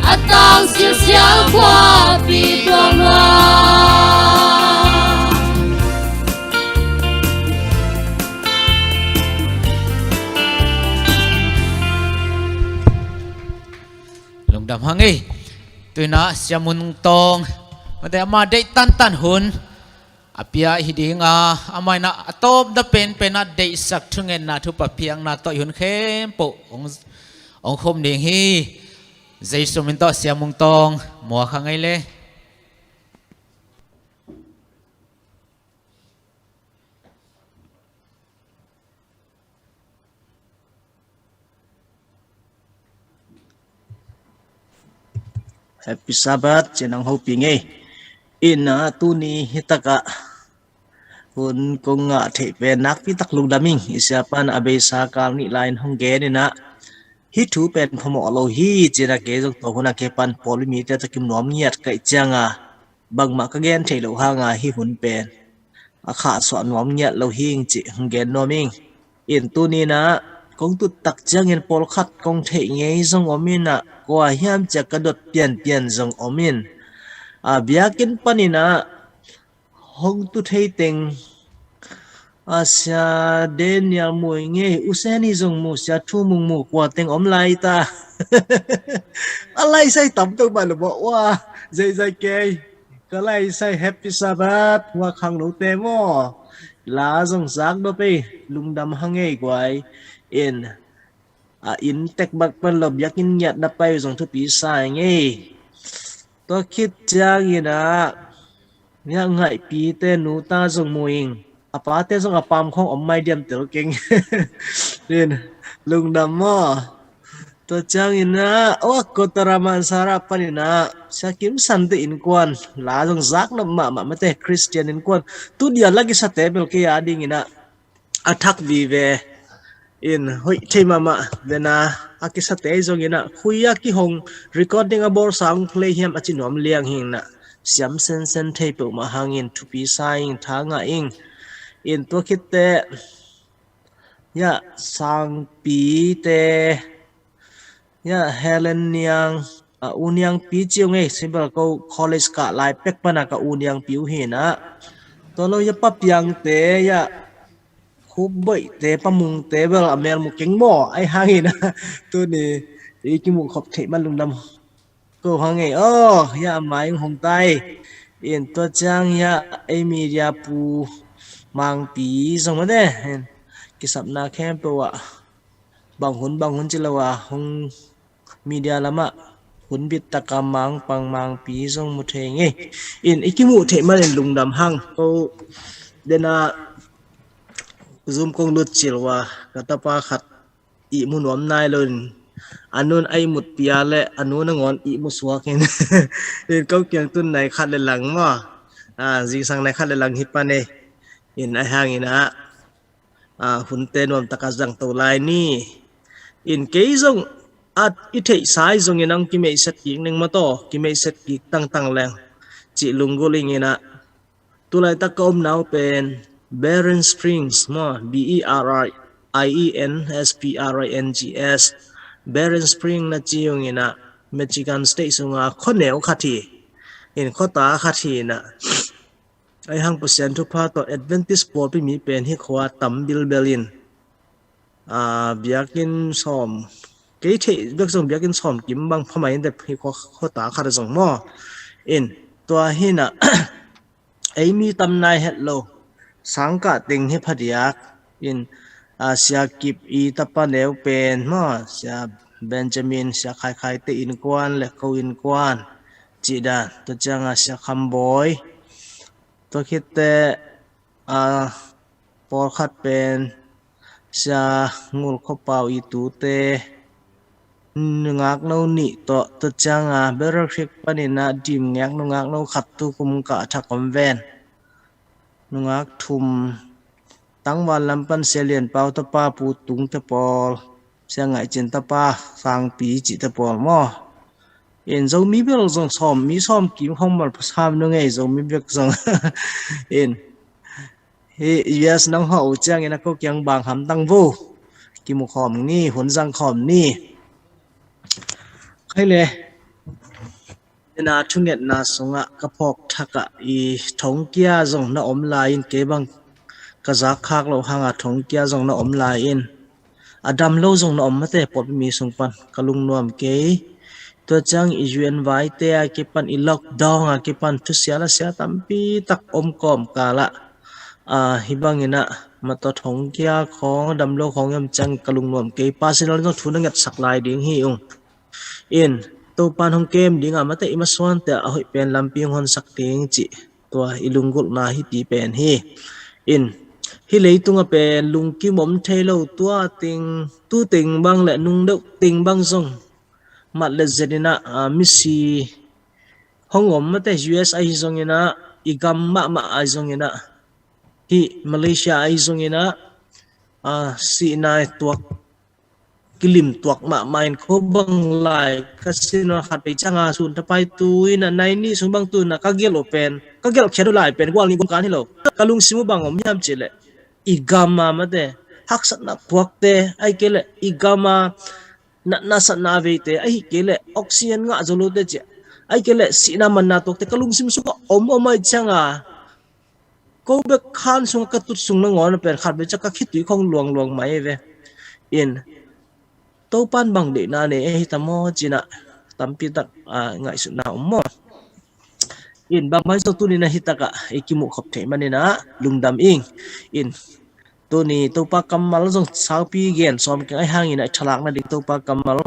a tang silsial khuapi tual nuam. Lungdam hang ei. Tu-in ah Sia Mun Tawng, mate, ama deih tantan hun a pia hi ding a, amah in ah a tawpna penpen ah deihsak thungetna thupha piakna tawh i hun khempeuh hong, hong khum ding hi. Jesu min tawh Sia Mun Tawng muak hang ei le. Happy Sabbath, ci-in hong hopih ing ei. In ah tuni hi takah hun kong ngah theih pen nakpi tak lungdam ing. I siapa in a beisa kal nih lai-in hong gen in ah, hih thu pen phamawh lo hi, ci-in ah kei zong tua hun ah kei pan pawlpi mite tawh kim nuam ngiat ka hih ciang a, bangmah ka gen theih loh hang a hih hun pen a khahsuah nuam ngiat lo hi ing cih hong gen nuam ing. In tuni-in ah kong tut tak ciangin pawlkhat kong theih ngei zong om in ah, kua hiam ci-a ka dot pianpian zong om in, a biakinn panin ah hong tu thei teng a, Sia Daniel mu ing ei, U Seni zong mu, Sia Thu Mung mu, kua teng om lai ta. A laisai tam to mah lo maw. Ua, zeizai kei, ka laisai Happy Sabbath, hua khang lote maw. La zong zak dawp ei, lungdam hang ei guai. In a inn tek bek pan lo, biakinn ngiat na pai uh zong thupi sa ing ei. Tua khit ciangin ah, ya, ngaihpite nu ta zong mu ing. A pate zong a pam khong om mai diam tel keng. In, lungdam maw. Tua ciangin ah, oh, Kotaraman Sara panin ah, Sia Kim Sante innkuan, la zong zak nop mahmah mate, Christian innkuan. Tu dia la kisate bel kei a dingin ah, a thak vive. In, hoih thei mahmah, dena, a kisate zongin ah, khui a kihong, recording a bawl sa hong play hiam a ci nuam liang hi ing ah, siam sensen thei peuhmah hangin, thupi sa ing, tha ngah ing. In, tua khitte, ya, Sangpite, ya, Helen Niang, a, U Niang Pi ci ung ei, si bel ko college kah lai pek pana ka U Niang Pi uh hi in ah. Tua lo ya Pa Piangte, ya, Khup Boihte, Pa Mungte bel a mel mu keng maw, ahi hangin ah. Tuni, i kimuh khop theih man lungdam ko hang ei, oh, ya, a mai hong tai. In, tua ciang ya, ei media pu Mangpi zong mate. In, kisapna khempeuh ah, bang hun, bang hun ci lo a, hong media lamah hun bit taka Mangpang Mangpi zong mu thei ing ei. In, i kimuh theih manin lungdam hang ko. Dena, Zoom kong lut cil uh a, ka tapa khat ihmu nuam nai lo in, a nun a ihmut pia le a nu nangawn ihmu suak in. In, ko kiang tun nai khat le lang maw. A, zingsang nai khat le lang hi pan ei. In, ahi hangin ah, a, hunte nuam taka zang to lai ni. In, kei zong at i theihsa i zongin ang kimeihset kik ning maw taw, kimeihset kik tangtang leng, cih lunggulh ing in ah. Tulaitak ka omna uh pen Barren Springs maw, B E R R I E N S P R I N G S. Barren Spring na ci ung in ah, Michigan State sunga khuaneu khat hi. In, khuata khat hi in ah. Ahi hang Pasian thupha tawh Adventist pawlpi mi pen hih khua tam bilbel in, a, biakinn sawm, kei theih bek zong biakinn sawm kim bang phamai in teh, hih khua, khuata khat a zong maw. In, tua hi in ah, ei mi tam nai het lo, sangkah teng hi phadiak. In, a, Sia Kip i tapa neu pen maw, Sia Benjamin, Sia Khaikhaite innkuan le ko innkuan, cih dan, tua ciang a Sia Kham Bawi. Tua khitte, a, pawlkhat pen Sia Ngul Khua Pau i tute, nungak no nih tawh, tua ciang a Barren Creek panin ah Dim Ngek nungak no khat tu kum kah a thak om ven. Nungak thum, tangval lam pan Sia Lian Pau tapa Pu Tung te pawl, Sia Ngaih Cin tapa Sangpi cihte pawl maw. In, Zomi bek zong sawm, mi sawm kim khong mal pasam nung ei, Zomi bek zong. In, hih U S nong hawh uh ciangin a ko kiang bang hamtang vo. Kimu khawm ni, hun zang khawm ni. Khai le. Dena, thungetna sungah ka phawk thakah i thongkia zong na om lai in, kei bang ka zak khak loh hanga thongkia zong na om lai in, a dam lo zong na om mate, pawlpi mi sung pan ka lungnuam kei. Tua ciang i U N vaite a kipan, i lockdown a kipan thusia lasia tampi tak om kawmkal ah, a, hih bangin ah, mataw thongkia khawng, a dam lo khawng i om ciang ka lungnuam kei. Personal zong thu na ngetsak lai ding hi ung. In, Topan hong kem ding a mate, i masuante a hoih pen lampi hong honsak ding cih, tua i lunggulhna hihte pen hi. In, hih leitung a pen lungkim om thei lo, tua teng, tu teng bang le nung deuh teng bang zong mat le zet in ah, a, misi hong om mate, U S ahi zongin ah, i gam mahmah ahi zongin ah, hih Malaysia ahi zongin ah, a, sihna tuak, kilim tuak mahmah in, ko bang lai ka sin a khat vei ciang a sun tapai tu in ah, nai ni sung bang tu in ah ka gelh uh pen, ka gelh khiat uh lai pen gual ni gum kan hi lo. Ka lungsim uh bang om hiam cih leh, i gam a mate, haksatna puakte, ahih kei leh i gam a natna satna a veite, ahih kei leh oxygen ngah zo lote cih, ahih kei leh sihna manna tuakte ka lungsim sungah om om ahih ciang a, ko bek khan sungah ka tut sung nangawn a pen khat vei ciang ka khitui khong luangluang mai ve. In, Topan bang deihna nei ahi ta maw ci-in ah tampi tak, a, ngaihsutna om maw. In, bangmah zong tuni-in ah hih takah i kimuh khop theih manin ah lungdam ing. In, Tuni Topa kammal zong saupi gen sawm keng ahi hangin a i thalak nading Topa kammal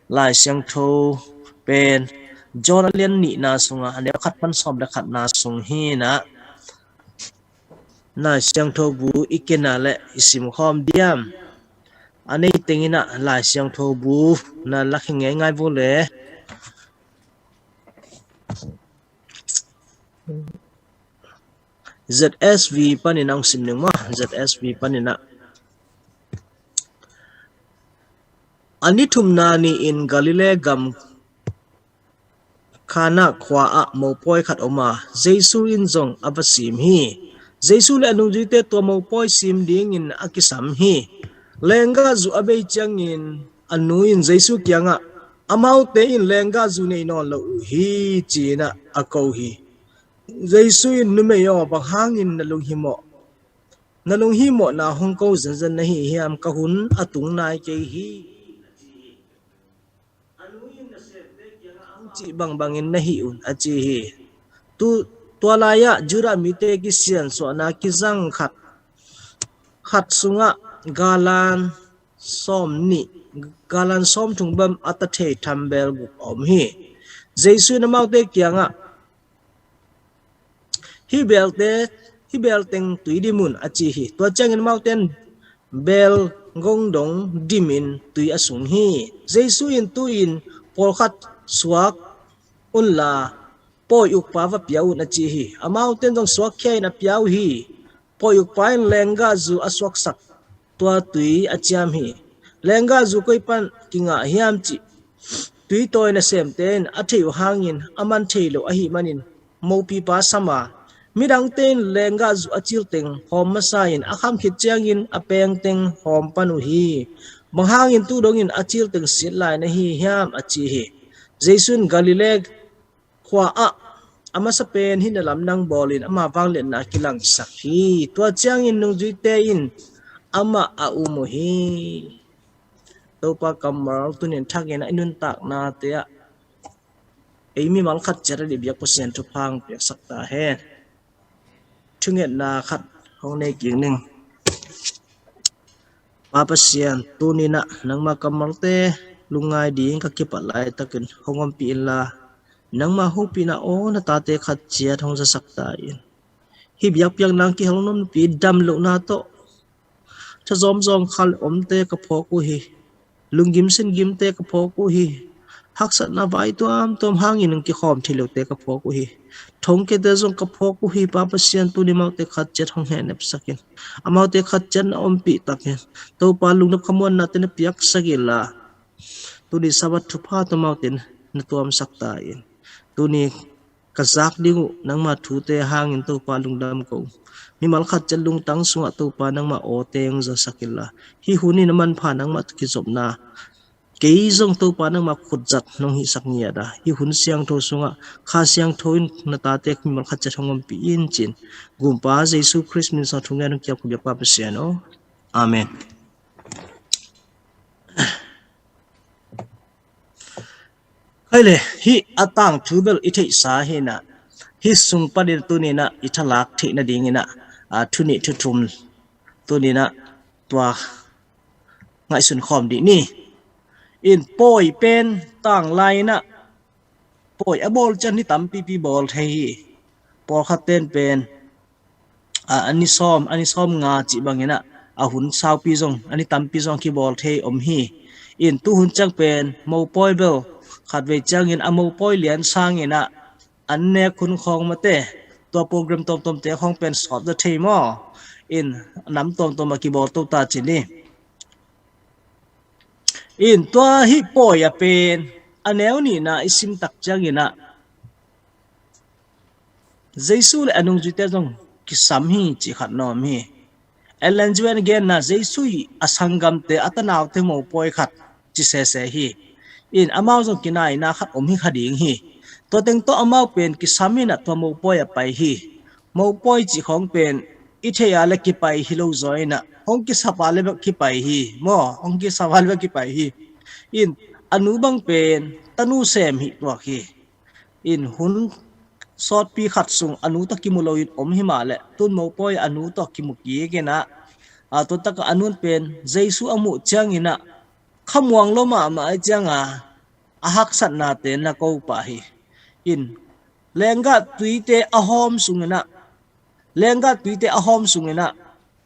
Lai Siangtho pen John a lian nihna sungah a neu khat pan sawm le khatna sung hi inah Lai Siangtho bu i kena le i simkhawm diam? A nei teng inah Lai Siangtho bu na lak hi ngeingai vua le Z S V panin ang sim ning maw? Z S V panin ah a ni thumna ni-in Galilee gam Kana khua ah mopawi khat om a, Jesu in zong a va sim hi. Jesu le a nungzuite tua mopawi sim dingin a kisam hi. Lenggahzu a bei ciangin a nu in Jesu kiangah, "Amaute in lenggahzu nei nawn lo uh hi," ci-in ah a ko hi. Jesu in, "Numei aw, bang hangin na lunghimawh, na lunghimawhna hong ko zenzen na hi hiam? Ka hun a tung nai kei hi," a ci hi. A nu in nasemte kiangah, "Hong cih bangbangin na hih un," a ci hi. Tu, tua lai-ah Judah mite kisiansuahna kizang khat, khat sungah galan sawm nih, galan sawm thum bang a ta thei tham beel guk a om hi. Jesu in amaute kiangah, "Hih beelte, hih beel teng tui dim un," a ci hi. Tua ciangin amaute in beel gong dong dimin tui a sung hi. Jesu in, "Tu-in pawlkhat suak unla, pawi ukpa va pia un," a ci hi. Amaute in zong suakkhia in a pia uh hi. Pawi ukpa in lenggahzu a suaksak tua tui a ciam hi. Lenggahzu koi pan kingah hiam cih tuitawi nasemte in a theih uh hangin a man thei lo ahih manin mopipa sam a, midangte in lenggahzu a cil teng hawm masa in a kham khit ciangin a peng teng hawm pan uh hi. "Bang hangin tu dongin a cil teng sit lai na hi hiam?" a ci hi. Jesu in Galilee khua ah a masa pen hih na lamdang bawlin ama vangliatna kilangsak hi. Tua ciangin nungzuite in amah a um uh hi. Topa kammal tunin thakin a i nuntaknate ah ei mimal khat ciat a dih biak Pasian thupha hong piaksak ta hen. Thungetna khat hong nei kik ning. Pa Pasian, tuni-in ah nangma kammalte lungngai ding ka kipat laitakin hong ompih inla, nangma hopihna aw na tate khat ciat hong zasak ta in. Hih biakpiakna kihel nunpi dam lohna tawh tha zawmzawng khal omte ka phawk uh hi. Lunggim singimte ka phawk uh hi. Haksatna vai tuamtuam hangin hong kikhawm thei lote ka phawk uh hi. Thongkiate zong ka phawk uh hi. Pa Pasian, tuni amaute khat ciat hong hehnepsak in. Amaute khat ciat na ompih takin, Topa, lungdam khamuannate na piaksak inla, tuni Sabbath thupha tawh amaute na tuamsak ta in. Tuni ka zak ding uh nangma thute hangin, Topa, lungdam ko. Mimal khat ciat lungtang sungah, Topa, nangma awte hong zasak inla, hih hun in a manpha nangma kizopna, kei zong, Topa, nangma khutzat nong hihsak ngiat a, hih hun siangtho sungah Kha Siangtho in na tate mimal khat ciat hong ompih in, ci-in Gumpa Jesu Khrist min suang thu ngen hong kiap ka biak Pa Pasian aw. Amen. Kei le, hih a tangthu bel i theihsa hi-in ah, hih sung panin tuni-in ah i thalak theih nadingin ah, a, thu nih thu thum tuni-in ah tua ngaihsun khawm dih ni. In pawi pen tanglai-in ah pawi a bawl ciang ni tampipi bawl thei hi. Pawlkhat ten pen, a, a ni sawm, a ni sawm nga cih bangin ah, a hun saupi zong, a ni tampi zong kibawl thei om hi. In tu hun ciang pen mopawi bel khatvei ciangin a mopawi lian sangin ah an nek hun khawng mate, tua program tuamtuamte khawng pen sawt zaw thei maw? In nam tuamtuam a kibawl to ta ci ni. In tua hih pawi a pen a neu nihna i sim tak ciangin ah Jesu le a nungzuite zong kisam hi cih khat na om hi. Ellen G. White in a genna, Jesu ii a sanggamte, a tanaute mopawi khat ci sese hi. In amau zong kinaina khat om hi kha ding hi. Tua teng tawh amau pen kisam in ah tua mopawi ah pai hi. Mopawi cih khawng pen i theih a le kipai hi lo zaw in ah, hong kisap a le bek kipai hi maw, hong kisap a le bek kipai hi. In a nu bang pen tanu sem hi tuak hi. In hun sawtpi khat sung a nu tawh kimu loin om hi mah leh, tun mopawi a nu tawh kimu kik in ah, a, tua takah a nun pen Jesu a muh ciangin ah khamuang lua mahmah ahih ciangin a haksatnate na ko pah hi. In, lenggah tuite a hawm sungin ah, lenggah tuite a hawm sungin ah,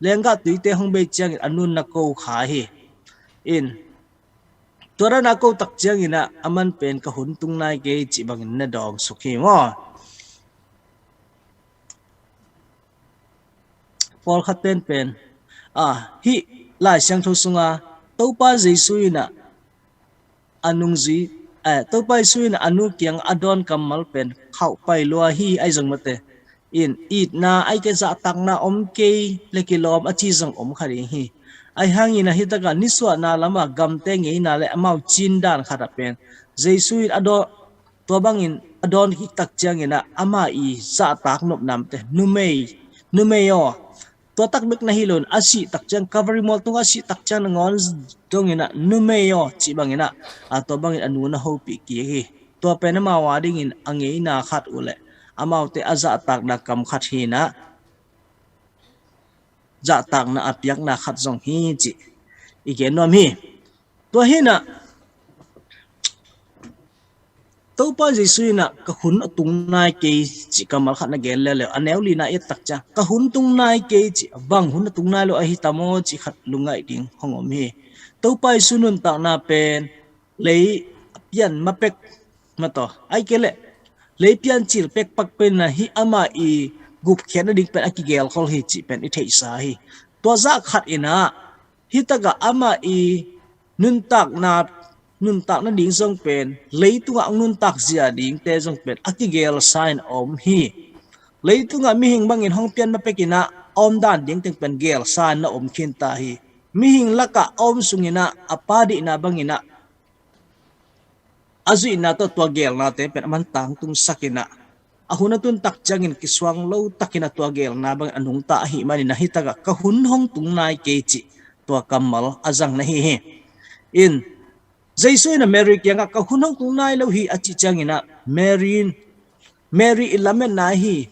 lenggah tuite hong bei ciangin a nun na ko kha hi. In, tua dan a ko tak ciangin ah aman pen ka hun tung nai kei cih bangin na dawng suk hi maw? Pawlkhat pen pen, a, hih Lai Siangtho sunga Topa Jesu in ah a nungzui, eh, Topa Jesu in ah a nu kiang a dawn kammal pen khauh pai lua hi, ahi zong mate. In, itna, ahih kei leh zahtakna om kei leh kilawm a ci zong om kha ding hi. Ahi hangin ah hih takah nisuahna lamah gamte ngeina leh amau cin dan khat ah pen Jesu in a dawn, tua bangin a dawn khit tak ciangin ah ama i zahtak nopna mate, numei, numei aw, tua tak bek na hi lo in a sih tak ciang, Calvary mual tungah a sih tak ciang nangawn dongin ah numei aw cih bangin ah, a, tua bangin a nu na hopih kik hi. Tua pen amau a dingin a ngeina khat uh leh amaute a zahtakna kam khat hi in ah, zahtakna a piakna khat zong hi cih i gen nuam hi. Tua hi in ah Topa Jesu in ah ka hun a tung nai kei cih kammal khat na gen leuleu. A neu lina i et tak ciang ka hun tung nai kei cih, bang hun a tung nai lo ahi tam aw cih khat lungngaih ding hong om hi. Topa Jesu nuntakna pen lei pian ma pek, mataw, ahih kei leh lei piancil pekpak pen ah hih ama i gupkhiatna ding pen a kigelkhol hi cih pen i theihsa hi. Tua zah khat in ah hih takah ama i nuntakna, nuntakna ding zong pen, leitungah hong nuntak zia dingte zong pen a kigelsa in a om hi. Leitungah mihing bangin hong pian ma pek in ah a om dan ding teng pen gelsa in na om khin ta hi. Mihing lakah a om sungin ah a Pa deihna bangin ah a zuihna tawh tua gelnate pen aman tangtungsak in ah, a hun a tun tak ciangin kisuang lo takin ah tua gelna bangin a nungta ahih manin ah hih takah ka hun hong tung nai kei cih tua kammal a zang na hi hi. In, Jesu in ah Mary kiangah ka hun hong tung nai lo hi a cih ciangin ah Mary in, Mary i lametna hi.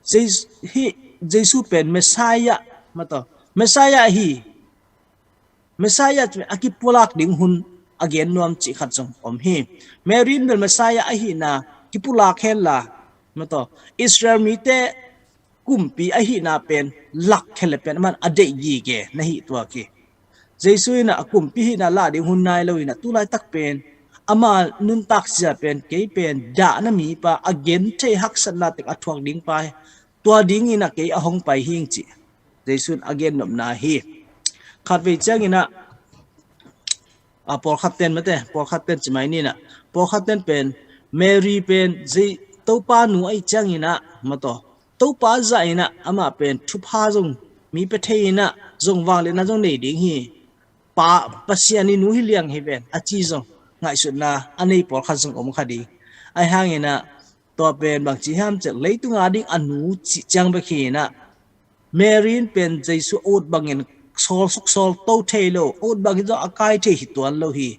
Jesu, hih Jesu pen Messiah, mataw, Messiah hi. Messiah cih a kipulak ding hun a gen nuam cih khat zong om hi. Mary in bel Messiah ahihna kipulak henla, mataw, Israel mite kumpi ahihna pen lak khen le pen aman a deih gige na hi tuak hi. Jesu in ah a kumpi hihna lah ding hun nai lo in ah tulaitak pen ama nuntak zia pen kei pen dahna mipa, a genthei haksatna teng a thuak ding pa hi. Tua dingin ah kei a hong pai hing cih Jesu in a gen nopna hi. Khatvei ciangin ah, a, pawlkhat ten mate, pawlkhat ten ci mai ni in ah, pawlkhat ten pen Mary pen Topa nu ahih ciangin ah, mataw, Topa zah in ah amah pen thupha zong mi pia thei in ah zong vangliatna zong nei ding hi. Pa, Pasian i nu hi liang hi ven a ci zong ngaihsutna a nei pawlkhat zong om kha ding. Ahi hangin ah tua pen bangci hiam cih leh leitung a ding a nu cih ciang bek hi in ah, Mary in pen Jesu a ut bangin sawl suk sawl to thei lo, a ut bangin zong a kai thei hi tuan lo hi.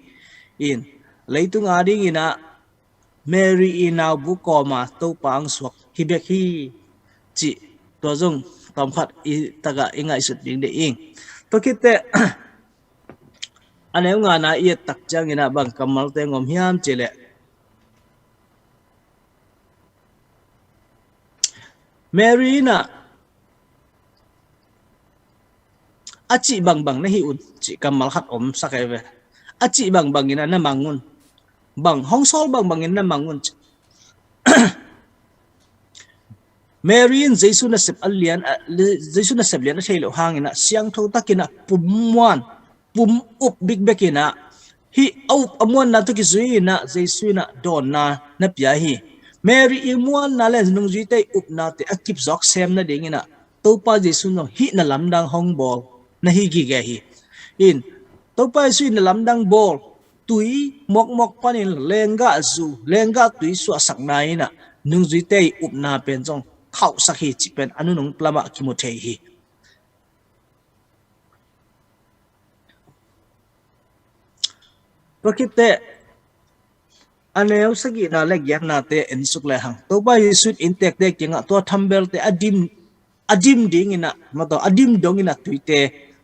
In, leitung a dingin ah Mary i naubu kawma Topa ang suak hi bek hi cih tua zong tawmkhat i takah i ngaihsut ding deih ing. Tua khit teh a neu ngana i et tak ciangin ah bang kammalte ngom hiam cih leh Mary in ah a cih bangbang na hih un cih kammal khat om sak ei ve. A cih bangbangin ah na mang un. Bang hong sawl bangbangin na mang un cih. Mary in Jesu nasep a lian, a, Jesu nasep lian a thei loh hangin ah siangtho takin ah pum muan, pum up bikbek in ah hih a up a muanna tawh kizui in ah Jesu in ah dawnna na pia hi. Mary i muanna le nungzuite i upnate a kipzawk sem nadingin ah Topa Jesu in zong hih na lamdang hong bawl na hi gige hi. In, Topa Jesu in na lamdang bawl, tui mawkmawk panin lenggah zu, lenggah tui suahsakna in ah nungzuite i upna pen zong khauhsak hi cih pen a nunung lamah kimu thei hi. Tua khit teh a neu sagihna le giatnate en suk le hang. Topa Jesu in inntekte kiangah tua thambelte a dim, a dim dingin ah, mataw, a dim dongin ah tuite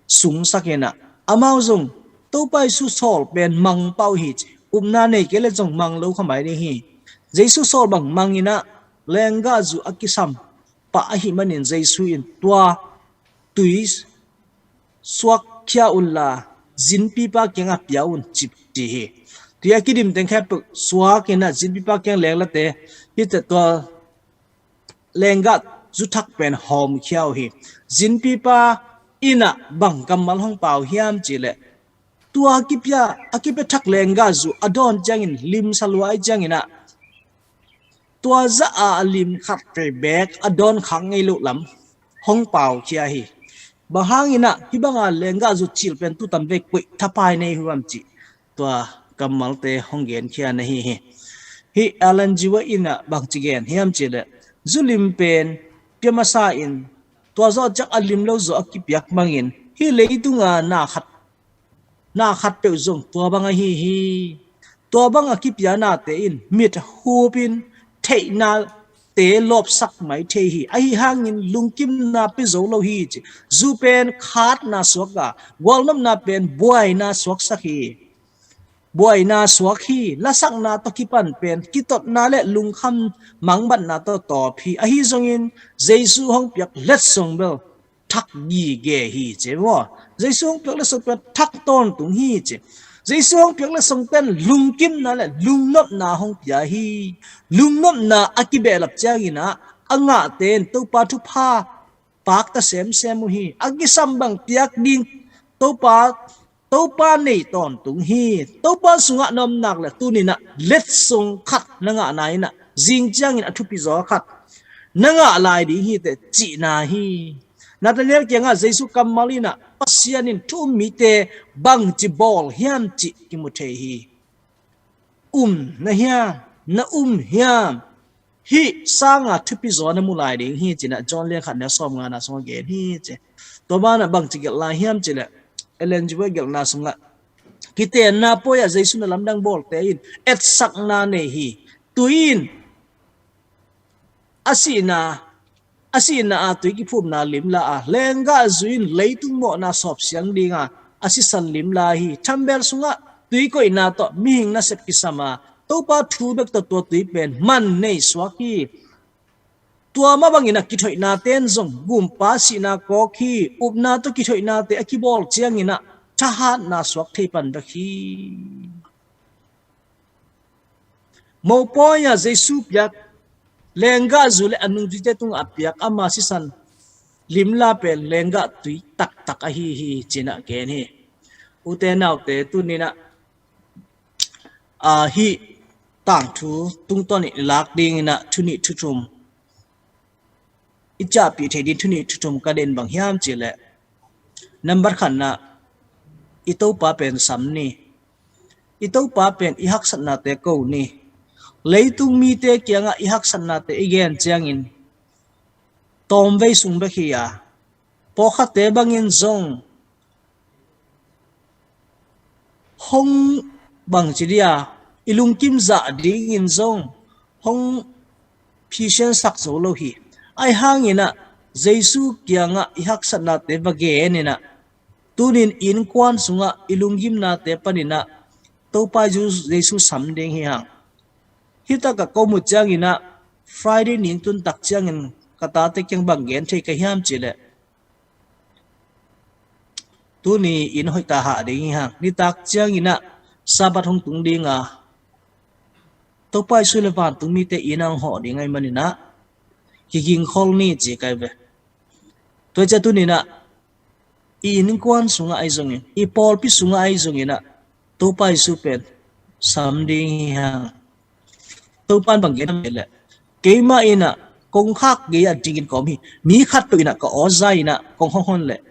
sungsak inah, amau zong Topa Jesu sawl pen mang pah uh hi ci. Upna nei kei le zong mang lo kha mai ding hi. Jesu sawl bang mang inah, lenggahzu a kisam pah ahih manin Jesu in tua tui suakkhia unla, zinpipa kiangah pia un ci, ci hi. Tui a kidim teng khempeuh suak inah zinpipa kiang lenglate, hite tua lenggahzu thak pen hawmkhia uh hi. Zinpipa inah bang kammal hong pau hiam cih leh, tua a kipia, a kipia thak lenggahzu a dawn ciangin limsa lua ahih cianginah, tua zah a lim khat vei beek a dawn khak ngei loh lam hong paukhia hi. Bang hanginah hih banga lenggahzu cil pen tutan vei koih thapai nei uh hiam cih tua kammalte hong genkhia na hi hi. Hih Ellen G. White inah bangci gen hiam cih leh, zu lim pen pia masa in, tua zawh ciang a lim lo zaw a kipiak bangin hih leitunga na khat na khat peuh zong tua bang ahi hi. Tua bang a kipia nate in mit hupin theihnate lawpsak mai thei hi. Ahi hangin lungkimna pia zo lo hi ci. Zu pen khatna suak a, gualnopna pen buaina suaksak hi. Buaina suak hi. Lasakna tawh kipan pen kitotna le lungkham mangbatna tawh tawp hi. Ahi zongin Jesu hong piak letsong bel thak gige hi ci maw. Jesu hong piak letsong pen thak tawntung hi ci. Jesu hong piak letsong pen lungkimna le lungnopna hong pia hi. Lungnopna a kibehlap cianginah a ngahte in Topa thupha pakta semsem uh hi. A kisam bang piak ding Topa Topa nei tawntung hi. Topa sungah na om nak le tuninah letsong khat na ngahna inah zing ciangin a thupi zaw khat na ngah lai ding hi teh cihna hi. Nathanael kiangah Jesu kammal inah Pasian in thu um mite bangci bawl hiam cih kimu thei hi. Um na hiam, na um hiam? Hih sanga thupi zaw na mu lai ding hi cinah John lian khat neu sawm ngana sungah gen hi ci. Tua banah bangci gelh lai hiam cih leh, Ellen G. White gelhna sungah, kitenna pawi ah Jesu na lamdang bawlte in etsakna nei hi. Tui in a sihna a sihna a tui kiphumna limla a, lenggahzu in leitung mawhna sawpsiang dinga a sisan limla hi. Thambel sungah tui koihna tawh mihing nasep kisam a, Topa thu bek tawh tua tui pen man nei suak hi. Tua mah bangin a kithoihnate in zong gumpa sihna kawk hi. Upna tawh kithoihnate a kibawl cianginah thahatna suak thei pan bek hi. Mopawi ah Jesu piak lenggahzu le a nungzuite tungah a piak ama sisan limla pen lenggah tui taktak ahi hi cinah gen hi. Ute naute tuninah, a, hih tangthu tungtawnin i lak dinginah thunih thuthum i ciahpih thei ding thunih thuthum ka den bang hiam cih leh, nambat khatna, i Topa pen sam ni. I Topa pen i haksatnate ko ni. Leitung mite kiangah i haksatnate i gen ciangin tawmvei sung bek hi a, pawlkhatte bangin zong hong bangci dia, i lungkim zah dingin zong hong phisiansak zo lo hi. Ahi hanginah Jesu kiangah i haksatnate va geninah tunin innkuan sungah i lunggimnate paninah Topa Jesu, Jesu sam ding hi hang. Hitakah ko mu cianginah Friday ning tuntak ciangin ka tate kiang bang gen thei ka hiam cih leh, tuni inn hoihta hah ding hi hang. Nitak cianginah Sabbath hong tung dinga Topa Jesu le vantung mite inn ah hong hawh ding ahi maninah kigingkhol ni ci kai ve. Tua ciah tuninah i innkuan sungah ahi zongin, i pawlpi sungah ahi zonginah Topa Jesu pen sam ding hi hang. Topa in bang gen leh, keimah inah kongkhak gei ah dingin ka om hi. Mi khatpeuh inah ka awza inah kong hong hon leh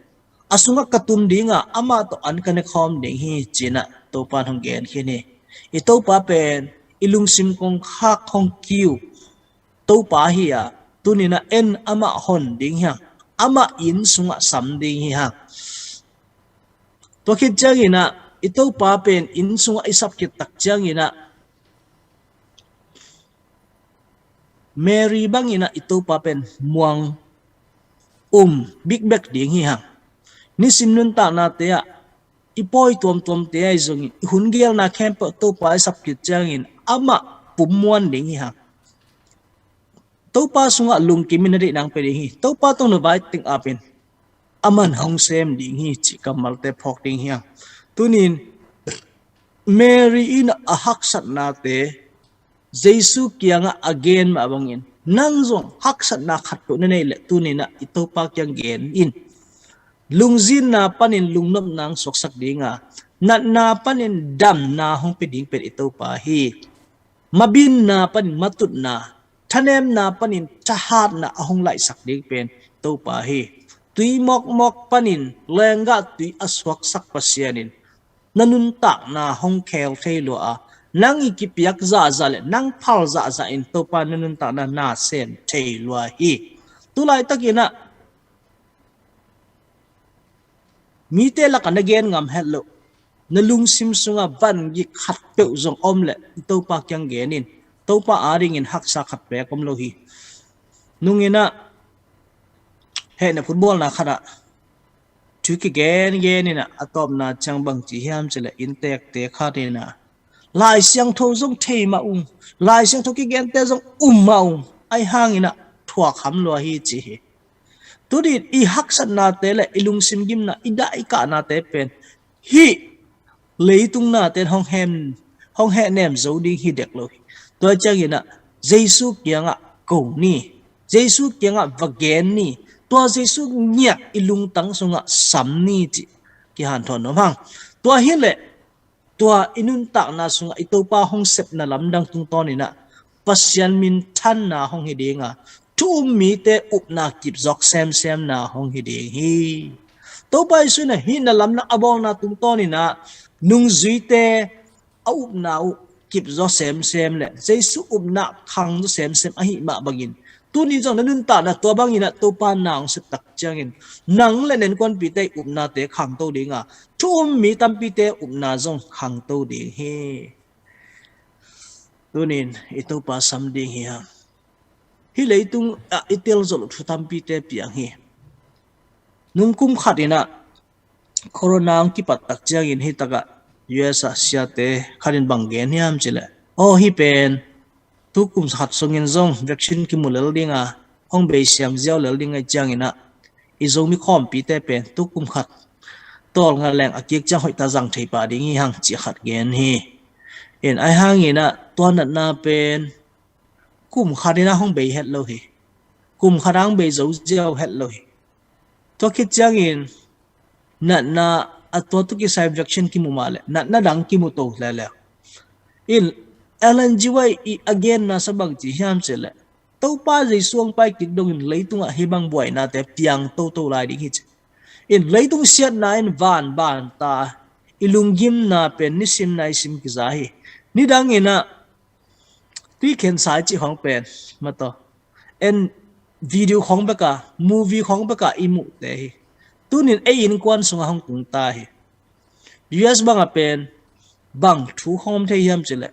a sungah ka tum dinga amah tawh an ka ne khawm ding hi cinah Topa in hong gen khin hi. I Topa pen i lungsim kongkhak hong kiu Topa hi a, tuninah en amah hon ding hi hang. Amah inn sungah sam ding hi hang. Tua khit cianginah i Topa pen inn sungah i sap khit tak cianginah Mary banginah i Topa pen muang um bikbek ding hi hang. Nisim nuntaknate ah i pawi tuamtuamte ahi zongin i hun gelna khempeuh Topa i sap khit ciangin amah pummuan ding hi hang. Topa sungah lungkim in na deihna hong pia ding hi. Topa tawh na vai teng apin aman hong sem ding hi cih kammalte phawk ding hi hang. Tunin Mary in a haksatnate Jesu kiangah a gen mah bangin nang zong haksatna khat peuh na neih leh tuninah i Topa kiang gen in. Lungzinna panin lungnopna hong suaksak dinga, natna panin damna hong pia ding pen i Topa hi. Mabinna panin matutna, thanemna panin thahatna a hong laihsak ding pen Topa hi. Tui mawkmawk panin lenggah tui a suaksak Pasian in na nuntakna hong khel thei lua a, nang i kipiak zahzah le nang phal zahzah in Topa na nuntakna na sem thei lua hi. Tulaitakinah mite lakah na gen ngam het loh, na lungsim sungah vangik khat peuh zong om leh i Topa kiang gen in. Topa adingin haksa khat pek om lo hi. Nunginah hehna phutbawlna khatah thu kigen gen inah a tawpna ciang bang ci hiam cileh inntekte khat inah Lai Siangtho zong thei mah ung, Lai Siangtho kigente zong um mah ung, ahi hanginah thuak ham lua hi ci hi. Tunin i haksatnate le i lungsim gimna, i dah i kahnate pen hih leitung naten hong hem, hong hehnem zo ding hi dek lo hi. Tua cianginah Jesu kiangah ko ni, Jesu kiangah va gen ni, tua Jesu ngiat i lungtang sungah sam ni cih kihanthawn nuam hang. Tua hileh tua i nuntakna sungah i Topa hong sepna lamdang tungtawninah Pasian minthanna hong hi dinga, thu um mite upna kipzawk semsemna hong hi ding hi. Topa Jesu in a hihna lamna a bawlna tungtawninah nungzuite a upna uh kipzaw semsem le Jesu upna khangzaw semsem ahi mah bangin tuni zong na nuntakna tua banginah Topa na hong septak ciangin nang le na innkuanpite upnate khangto dinga, thu um mi tampite upna zong khangto ding hi. Tunin i Topa sam ding hi hang. Hih leitung ah i telzolh uh thu tampite piang hi. Nung kum khat inah corona hong kipat tak ciangin hih takah U S ah siate khatin bang gen hiam cileh, aw hih pen tu kum khat sungin zong vaccine kimu lel dinga, hong bei siam ziau lel ding ahi cianginah i Zomi khawmpite pen tu kum khat tawlnga leng a kik ciang hoihta zang thei pah ding hi hang cih khat gen hi. In ahi hanginah tua natna pen kum khat inah hong bei het lo hi. Kum khat ah hong bei zo ziau het lo hi. Tua khit ciangin natna a tua tu kisai vaccine kimu mah le natna dang kimu to lele. In Ellen G White i a genna sa bang ci hiam cileh, Topa Jesu hong pai kik dongin leitungah hih bang buainate piang toto lai ding hi ci. In leitung siatna in vanbanta i lunggimna pen nisim naisim kiza hi. Nidanginah tui khensa i cih khawng pen mataw en video khawng beka, movie khawng beka i muhte hi. Tunin ei innkuan sungah hong tungta hi. U S bangah pen bang thu khawng om thei hiam cileh,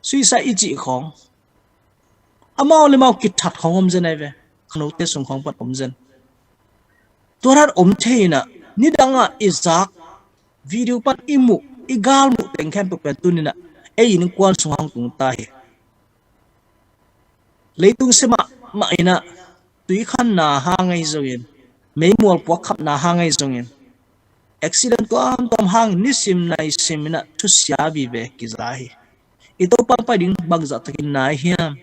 suicide i cih khawng amau le mau kithat khawng om zen ahi ve. Khangnote sung khawng pan om zen. Tua dan om thei inah nidangah i zak video pan i muh, i galmuh teng khempeuh pen tuninah ei innkuan sungah hong tungta hi. Leitung sia mahmah inah tuikhanna hang ahi zongin, meimual puakkhapna hang ahi zongin, accident tuamtuam hangin nisim naisim inah thusia vive kiza hi. I Topa hong pai ding bangzah takin nai hiam?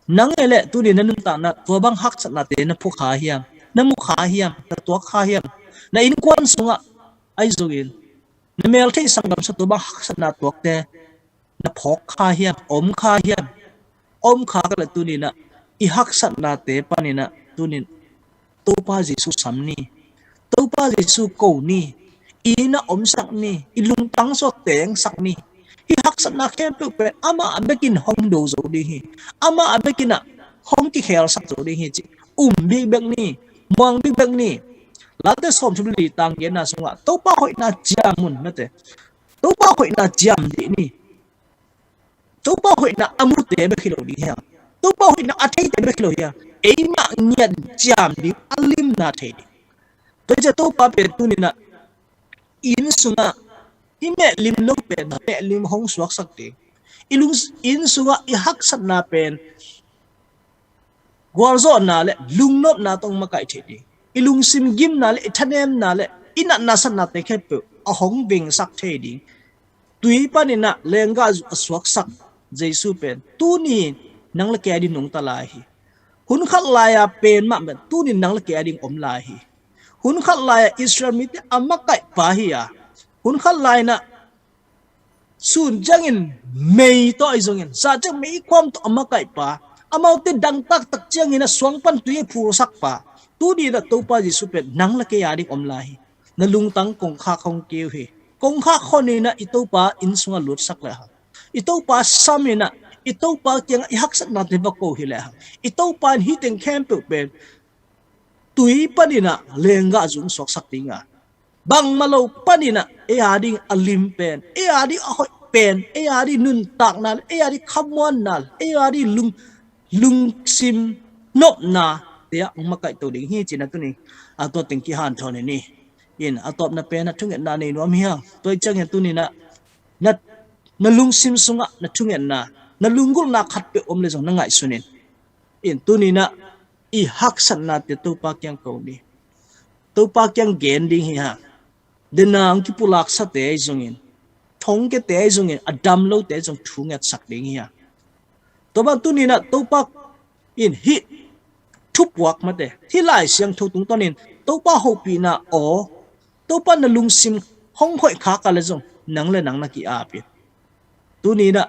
Nang e le tuni na nuntakna tua bang haksatnate na phu kha hiam? Na mu kha hiam? Na tuak kha hiam? Na innkuan sungah ahi zongin na meltheih sanggamsa tua bang haksatna tuakte na phawk kha hiam? Om kha hiam? Om kha ka le tuninah i haksatnate paninah tunin Topa Jesu sam ni. Topa Jesu ko ni. I na omsak ni. I lungtang sua tengsak ni. Hih haksatna khempeuh pen amah bekin hong do zo ding hi. Amah bekinah hong kikhelsak zo ding hi ci. Um bikbek ni. Muang bikbek ni. Late sawmthum le li tang genna sungah Topa hoihna ciam un mate. Topa hoihna ciam dih ni. Topa hoihna a mute bek hi lo ding hiam? Topa hoihna a theite bek hi lo hiam? Eimah ngiat ciam ding a limna thei ding. Tua hi ciah Topa pen tuni-in ah inn sungah i mehlim lo pen mehlim hong suaksak ding, i lung, inn sungah i haksatna pen gualzawhna le lungnopna tawh hong makaih thei ding, i lungsim gimna le i thanemna le i natna satnate khempeuh a hong vengsak thei ding. Tui panin ah lenggah zu a suaksak Jesu pen tuni nang le kei a ding nungta lai hi. Hun khat lai-a pen mah pen tuni nang le kei a ding om lai hi. Hun khat lai-a Israel mite a makaihpa hi a, hun khat lai-in ah sun ciangin mei tawh ahi zongin, za ciang meikuang tawh a makaihpa, amaute dang taktak ciangin ah suang pan tui a phulsakpa, tuni-in ah Topa Jesu pen nang le kei a ding om lai hi. Na lungtang kongkhak hong keu hi. Kongkhak hon in ah i Topa inn sungah lutsak lehang, i Topa sam in ah i Topa kiangah i haksatnate va ko hi lehang, i Topa in hih teng khempeuh pen tui panin ah lenggah zu hong suaksak ding a, bangmah lo panin ah ei a ding a lim pen, ei a ding a hoih pen, ei a ding nuntakna le ei a ding khamuanna le ei a ding lung, lungsim nopnate ah hong makaihto ding hi ci-in ah tuni a tua teng kihanthawn ni. In a tawpna pen ah thungetna nei nuam hi hang. Tua hi ciangin tuni-in ah na, na lungsim sungah na thungetna, na lunggulhna khatpeuh om leh zong na ngaihsun in. In tuni-in ah i haksatnate Topa kiang ko ni. Topa kiang gen ding hi hang. Dena hong kipulaksate ahi zongin, thongkiate ahi zongin, a dam lote zong thu ngetsak ding hi hang. Tua bang tuni-in ah Topa in hih thupuak mate, hih Lai Siangtho tungtawnin Topa hopihna aw, Topa na lungsim hong hoih khak a leh zong nang le nang na ki-ap in. Tuni-in ah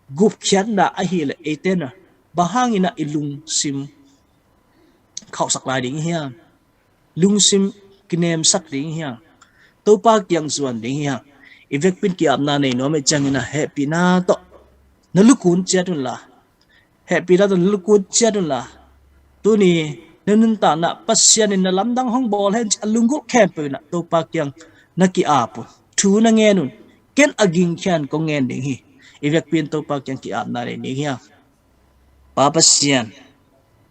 gupkhiatna ahih leh eite in ah bang hangin ah i lungsim khauhsak lai ding hiam? Lungsim kinemsak ding hiam? Topa kiang zuan ding hiam? I vekpi-in ki-apna nei nuam ahih ciangin ah hehpihna tawh na lukun ciat un la, hehpihna tawh na lukun ciat un la, tuni na nuntakna Pasian in na lamdang hong bawl hen ci a lunggulh khempeuh in ah Topa kiang na ki-ap un, thu na ngen un. Ken a gingkhian kong ngen ding hi. I vekpi-in Topa kiang ki-apna nei ding hiam? Pa Pasian,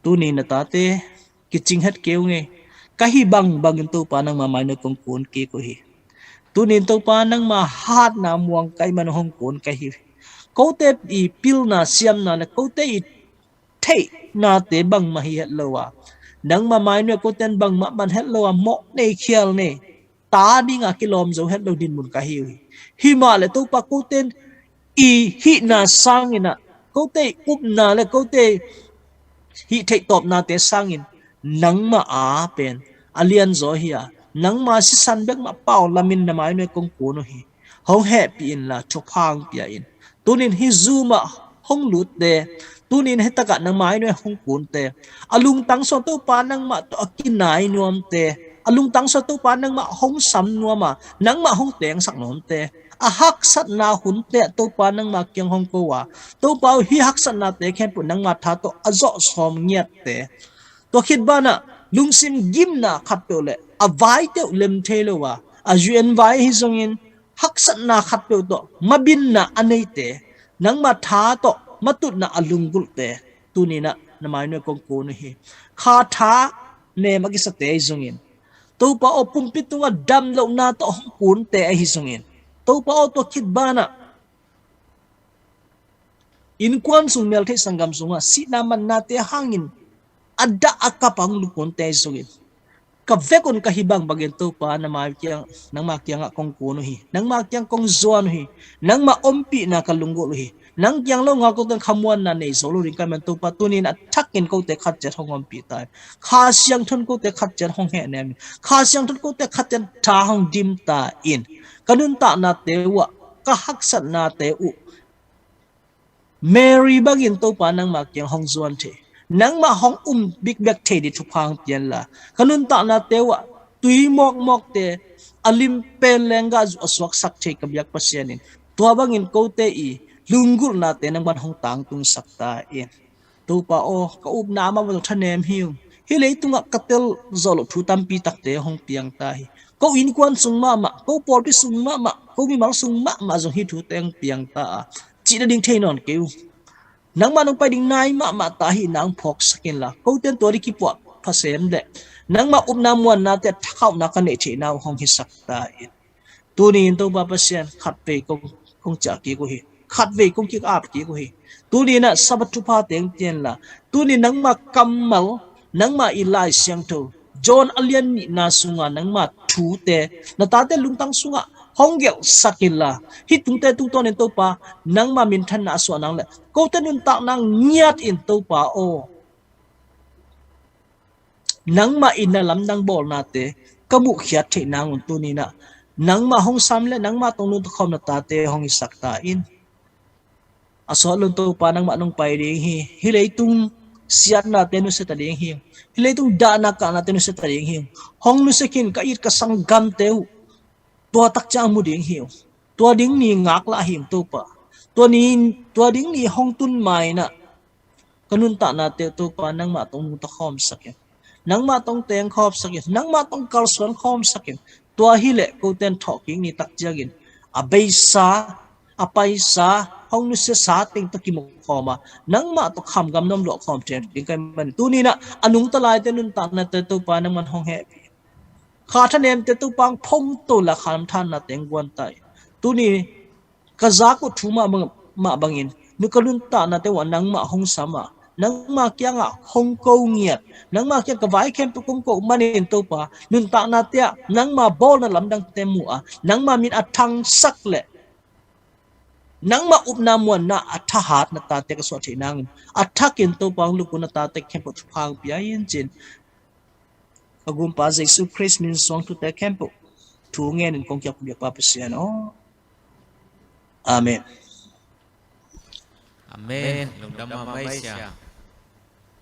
tuni na tate kicing het kei ung ei. Ka hih bangbangin Topa nangma mai nuai kong kun kik uh hi. Tuni-in Topa nangma hatna muang ka hih man hong kun ka hi. Kote i pilna siamna le kote i theihnate bangmah hi het lo a, nangma mai nuai kote in bangmah man het lo a, mawh nei khial nei, ta dinga kilawm zo het lo dinmun ka hi uh hi. Himah leh Topa kote in i hihna sangin ah, kote i upna le kote i hih theihtawpnate sangin nangmah a pen a lianzaw hi a, nangma sisan bek mah pau lamin na mai nuai kong kun uh hi. Hong hehpih inla thupha hong pia in. Tunin hih Zoom ah hong lutte, tunin hih takah nang mai nuai hong kunte, a lungtang sungah Topa nangmah tawh a kinai nuamte, a lungtang sungah Topa nangmah hong sam nuam a, nangmah hong tengsak nuamte, a haksatna hunte ah Topa nangma kiang hong ko a, Topa aw, hih haksatnate khempeuh nangma tha tawh a zawh sawm ngiatte, tua khit banah lungsim gimna khatpeuh le a vaite uh lem thei lo a, a U N vai ahi zongin haksatna khatpeuh tawh mabinna a neite, nangma tha tawh matutna a lunggulhte, tuninah na mai nuai kong kun uh hi. Kha tha nem a kisate ahi zongin, Topa aw, pumpi tungah damlohna tawh hong kunte ahi zongin, Topa aw, tua khit banah innkuan sung, meltheih sanggam sungah sihna mannate hangin a dah a kap a hong lukunte ahi zongin, ka vekun ka hih bangbangin Topa nangma kiang, nangma kiangah kong kun uh hi. Nangma kiang kong zuan uh hi. Nangma ompihna ka lunggulh uh hi. Nang kiang lo ngal kote in khamuanna nei zo lo ding ka hih man Topa, tunin a thakin kote khat ciat hong ompih ta in. Kha Siangtho in kote khat ciat hong hehnem in. Kha Siangtho in kote khat ciat tha hong dim ta in. Ka nuntaknate uhah, ka haksatnate uh Mary bangin Topa nangma kiang hong zuan thei, nangmah hong um bikbek thei ding thupha hong pia inla, ka nuntaknate uhah tui mawkmawkte, a lim pen lenggah zu a suaksak thei ka biak Pasian in, tua bangin kote i lunggulhnate nangman hong tangtungsak ta in. Topa aw, ka upna mahmah zong thanem hi ung. Hih leitungah ka tel zawh loh thu tampi takte hong piang ta hi. Ko innkuan sung mahmah, ko pawlpi sung mahmah, ko mimal sung mahmah zong hih thute hong piang ta a, cihna ding thei nawn kei uh. Nangmah nong pai ding nai mahmah ta hi, nang phawksak inla, kote in tua ding kipuah pha sem le nangma upna muanna te thakhauhna ka neih theihna uh hong hisak ta in. Tuni in Topa Pasian khatvei kong, kong ciah kik uh hi. Khatvei kong kik ap kik uh hi. Tuni in ah Sabbath thupha teng cian la. Tuni nangma kammal, nangma i Lai Siangtho John a lian nihna sunga nangma thute na tate lungtang sungah hong gelhsak in la. Hih tungte tungtawn in Topa nangma minthanna a suah nang le kote nuntakna ngiat in Topa aw, nangmah in na lamdang bawlnate ka muhkhiat theih nangun tuni in ah nangmah hong sam le nangmah tawh nungta khawm na tate hong hisak ta in. A sawt lo in Topa nangmah nong pai ding hi. Hih leitung siatnate nusia ta ding hi. Hih leitung dahna kahnate nusia ta ding hi. Hong nusia khin ka it ka sanggamte uh tua tak ciang mu ding hi uh. Tua ding ni ngaklah hi uh Topa. Tua ni, tua ding ni hong tun ma in ah ka nuntaknate uh Topa nangmah tawh nungta khawmsak in. Nangmah tawh teng khawmsak in. Nangmah tawh kalsuan khawmsak in. Tua hi leh kote in thawhkik ni tak ciangin a beisa, a paisa, hong nusiasa teng tawh kimu khawm a nangmah tawh khamgam nuam luah khawm thei ding ka hih manin tuni in ah a nungta laite nuntaknate Topa nangman hong hehpih. Kha thanemte Topa hong phomto la kha lam thanna teng guan ta in. Tuni ka zak uh thu mah bang, mah bangin nu ka nuntaknate uh ah nangmah hong sam a nangma kiangah hong ko ngiat, nangma kiang ka vai khempeuh kong ko uh manin Topa nuntaknate ah nangma bawlna lamdangte mu a nangma min a thangsak le nangma upna muanna a thahat na tate ka suah theih nangin a thakin Topa hong lukun na tate khempeuh thupha hong pia in cin. Ka Gumpa Jesu Khrist min suang thute khempeuh thu ngenin kong kiap biakpa Pasian aw. Amen. Amen. Lungdam mahmah ei sia.